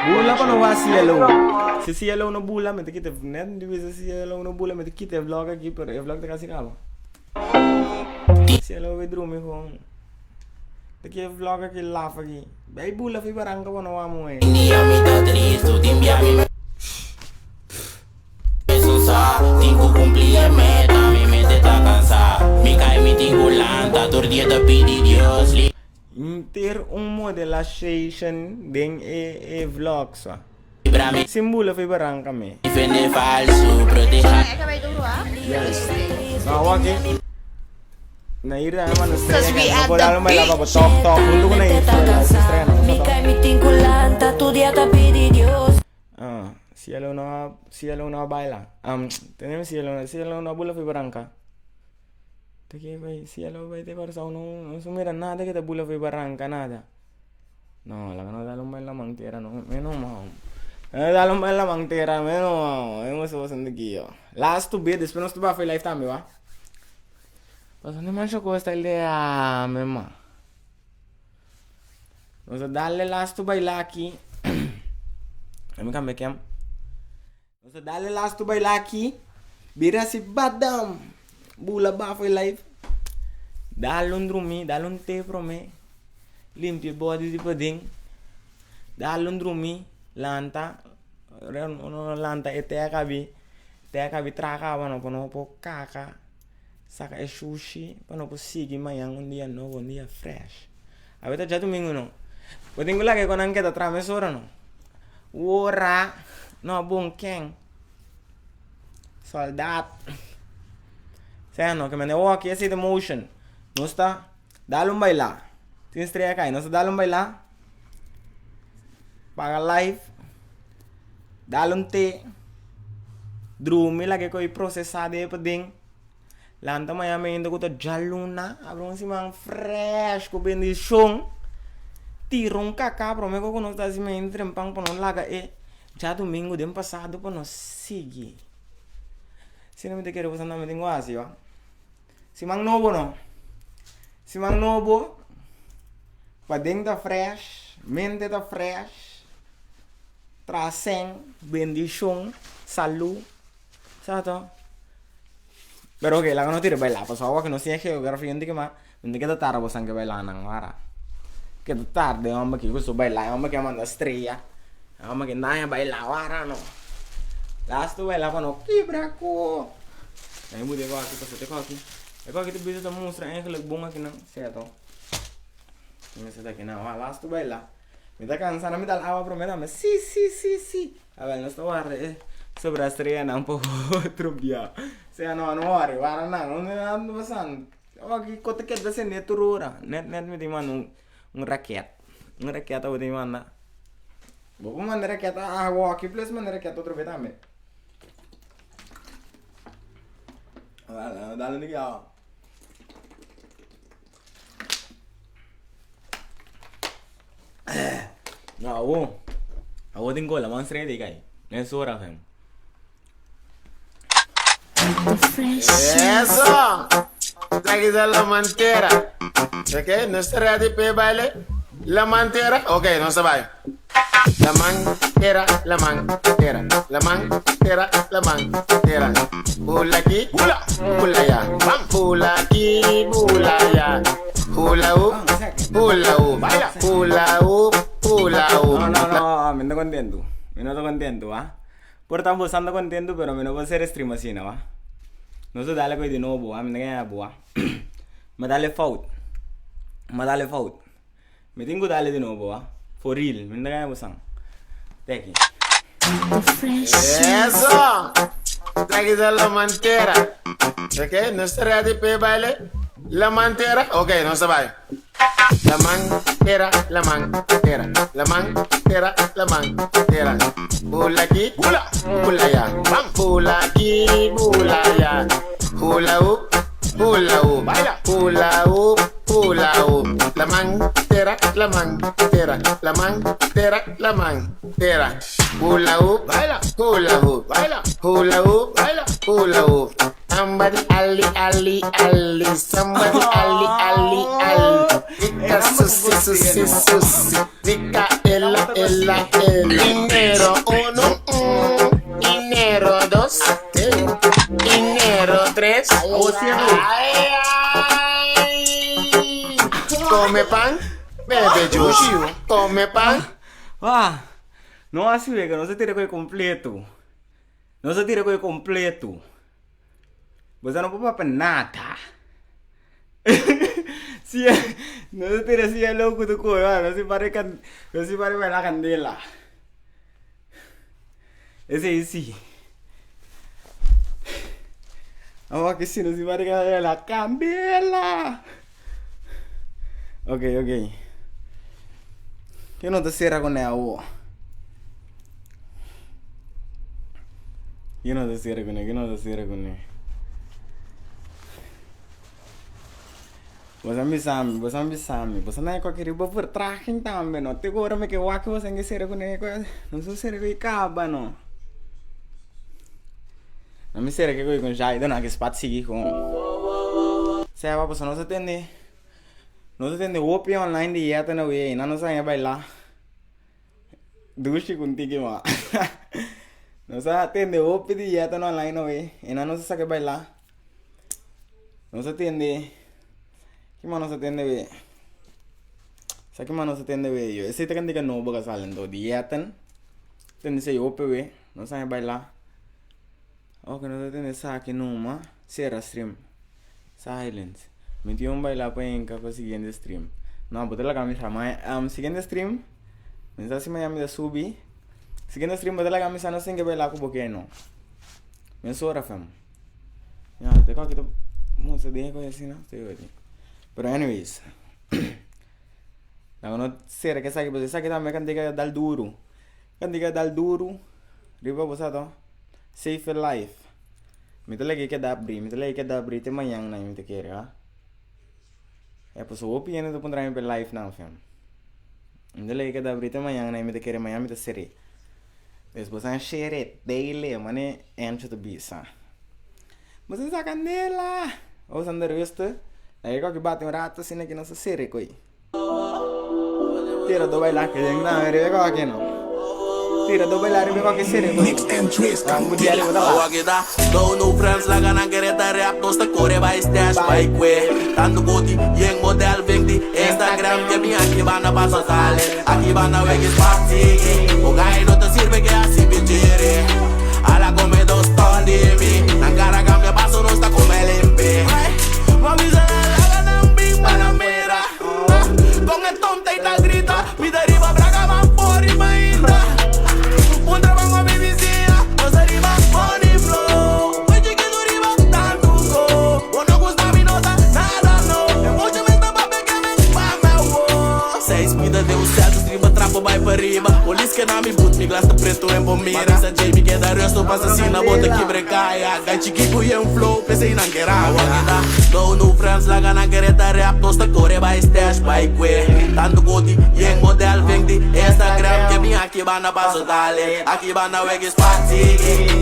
Bula pa no wak cielo. Si cielo no bula mi ta kita net mi ta bisa cielo no bula mi ta kita e vlog aki pero e vlog ta kasi kaba. Cielo bai drumi gewoon. Ta ki e vlog aki laf aki. Bai bula fi baranka pa no wak moe. Inter un modelashation den e e vlog sa. Sin bula fi baranka me. No awor aki na ir tambe manda estrella we no at por the dal un baila pa bo beach. tok tok huntu ku na ir estrella estrella no Mi kai mi tin ku lanta tur dia ta pidi Dios. Ah, cielo no, cielo no baila. Tenemos cielo, cielo no bula fi barranca. Te que bay, cielo bay te Kòrsou no, no su mira nada que ta bula fi barranca, nada. No, laga no dal un baila mantera, no, menos mal. No dal un baila mantera, menos mal. Hemos bastante aquí yo. Last to be, después nos tuba fi live tambe, wa. Bastante man chocó esta idea, me ma. Nos a dal e lastu baila aki. Let me kambia kem. Nos a dal e lastu baila aki. Bira si badam. Bula bafo e life. Dal un drumi, dal un te prome. Limpia e body di paden. Dal un drumi, lanta. Lanta e te a kabi. Te a kabi traha kaba no pa no por kaka. Saka e shushi pa no por sigui mañan un dia nobo, un dia fresh. Awe ta djadumingu no. Bo tin ku laga e konan keda traha mesora no. Wora no bon ken. Soldat. Sea no, ke mende wòki esei ta motion. Nos ta dal un baila. Tin strea kai. Nos ta dal un baila. Paga live. Dal un te. Drumi laga e ko'i prosesá den e paden. Lanta mañana mainta ku ta djaluna, abra un siman fresh ku bendishon. Tira un kaká promé ku nos ta hasi mainta trempan pa no laga e djadumingu den pasado pa nos sigui. Asina mi ta kere boso nan mi tin ku hasi wa. Siman nobo no. Siman nobo paden ta fresh, mente ta fresh, traha sèn, bendishon, salú, sa to. Pero oke laga nos tira baila pasobra awor ku nos tin e geografia di kima mi ta keda tarda boso ke baila nan wara. Keda tarda e homber ke gusta baila e homber ke a manda strea e homber ke naña baila wara no. Lastu baila pa no kibra ku. Nan e buta e koki pasobra te koki e koki ta bisa ta mustra eigenlijk bon akinan sierto. Mi mester ta akinan wara lastu baila mi ta kansa nan mi dal awa prome tambe si si si si. Awel nos ta warda e sobra streanan pa otro bia. Sea no no worry, warda nan. Unda nan ta pasando? Oki ko ta keda sende tur ora. Net net mi tin manda un un raket. Un raket abo tin manda. Bo por manda raket a awoki plus manda raket otro be tambe. Awel, dale un tiki awa. No, awo. Awo tin cola, man straight kai. Es hora, fam. Eso! Aquí está la mantera. Ok, no está ready para baile. La mantera. Ok, no se vaya. La mantera, la mantera, la mantera, la mantera. Bula aquí, bula, bula allá. Bula aquí, bula allá. Hula hoop, hula hoop, hula hoop, hula hoop. No, no, no, mi no ta contento. Mi no ta contento, ah. Por ta boso anda contento, pero mi no por ser stream asina, wa. Nos a dale koe di nobo, ah, mi no gana bo, ah. Mi a dale fout. Mi a dale fout. Mi tin ku dale di nobo, ah. For real, mi no ta gana bo san. Te aki. Eso! Aquí está la mantera. Ok, no está ready para baile? La mantera? Ok, no se vaya. La mantera, la mantera, la mantera, la mantera. Bula aquí, bula, bula allá. Bula aquí, bula allá. Hula hoop, hula hoop, hula hoop, hula hoop. La mantera, la mantera, la mantera, la mantera. Hula hoop, hula hoop, hula hoop, hula hoop. Somebody ali ali ali, somebody ali ali ali. Rica susi susi susi, rica ella ella ella. Enero uno, enero dos, enero tres. Ay, ay. Come pan, bebe juice. Come pan. Wah, no hasi wega, nos a tira koe completo. Nos a tira koe completo. Boso no por papia nada. Si nos a tira cielo ku tu koe, no si pare kan, no si pare baila candela. Esei si. Awor ki si no si pare baila candela. Ok, ok. Ke no ta sera ku ne awor? Ke no ta sera ku ne? Ke no ta sera ku ne? Boso a bisa mi, boso a bisa mi, boso na e koke riba vertraging tambe no. Te ku ora mi ke wak boso ke sera ku ne, no so sera ku e kaba no. No mi sera ke ku e Jaida no, ke spat sigui kon. Seba pasobra nos a tende, nos a tende hopi online di yeta na wea i nan nos a haña baila dushi ku un tiki ma. Nos a tende hopi di yeta na online na wea i nan nos a saka baila. Nos a tende, kima nos a tende wea? Sa kima nos a tende wea yo? Esei ta kantika nobo ka sali anto di yeten, tende esei hopi wea, nos a haña baila. Ok nos a tende esaki numa, sera stream, silence. Mi tin un baila pa hinka pa siguiente stream. No, bo ta laga mi sa, ma siguiente stream, mi sa si mañana mi ta subi, siguiente stream bo ta laga mi sa nos tin ke baila ku bo ke no. Mesora fam. Ya, te kòke ta mustra den e kos asina, te wak. Pero anyways, laga no sera ke esaki, pasobra esaki tambe kantika dal duru. Kantika dal duru riba bo sa to. Safe life. Mi ta leke keda abri, mi ta leke keda abri te mañan nan mi ta kere, ha. E pasobra hopi hende ta puntra mi pa e life nan fam. Mi ta lei keda abrí te mañan i mi ta kere mañan mi ta ser'é. Pues boso a share e daily mane Encho ta bisa. Boso sa kandela! Ora boso anda rustig, laga e koki bati un rato asina ki nos a ser'é koe. Tira do baila ke den nan riba e koki no. Tira do baila riba e koki ser'é koe. Ora ku dia riba ta Awa bati. kita No no friends laga nan kere ta rap nos ta kore bai stash bai kwe Tantu goti yen model vink di Instagram ke mi aki banda pasa sale Aki banda weki spasi O gai no ta sirbe ke asi pichiri Ala come dos ton di mi Nan cara cambia paso nos ta come limpi Mami bisa nan laga nan bin pa nan mira Con e tonta y ta grita Mi ta riba braga man por riba ainda Puntra ban cu mi bisiña Nos ta riba money flow Wey chiquito riba tanto go Bo no gusta mi no ta nada no E mucho mes ta papia ke men pa mi awo Seis mida den un Celtics riba trapo bai pa riba Polis ke na mi boot mi glas ta preto en bo mira Ma bisa Jamie keda resto pasa asina bo ta kibra e kaya Gai chiki ku yen flow pesey nan ke rabia Kita no new friends laga nan kere ta rap nos ta kore bai stash bai kwe Tanto goti yen model vink di Instagram ke mi aki banda paso dale Aki banda weki spati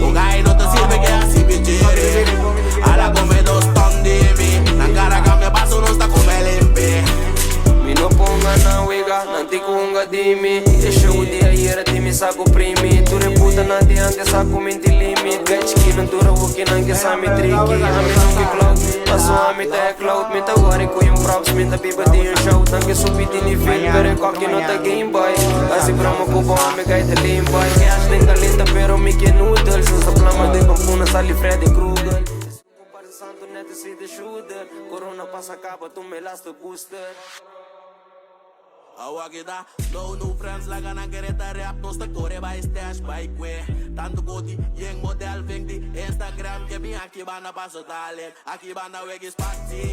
Un gai no ta sirbe ke asi pichiri Ala come dos ton di mi Nan cara cambia paso nos ta come limpi. Mi no ponga na wega, nan tin ku hunga di mi E show di ayera tin mi sa ku primi Tur e puta nan di antes sa ku mi tin limit Gai chiki ventura hoki nan ke sa mi triki Ami no ke clout, paso ami ta e clout Mi ta worry ku un props, mi ta biba di un show Nan ke subi di nivel, pero e koki no ta game boy Hasi broma ku bo ami gai ta lame boy Cash den kalenta pero mi ke noodles Nos ta plama den pampuna sali Freddy Krueger Santo net si de shooter Corona pasa caba tu me laatste booster. Awa kita no new friends laga nan kere ta rap nos ta kore bai stash bai kwe Tantu goti yen model vink di Instagram ke mi aki banda paso talent aki banda weki spati.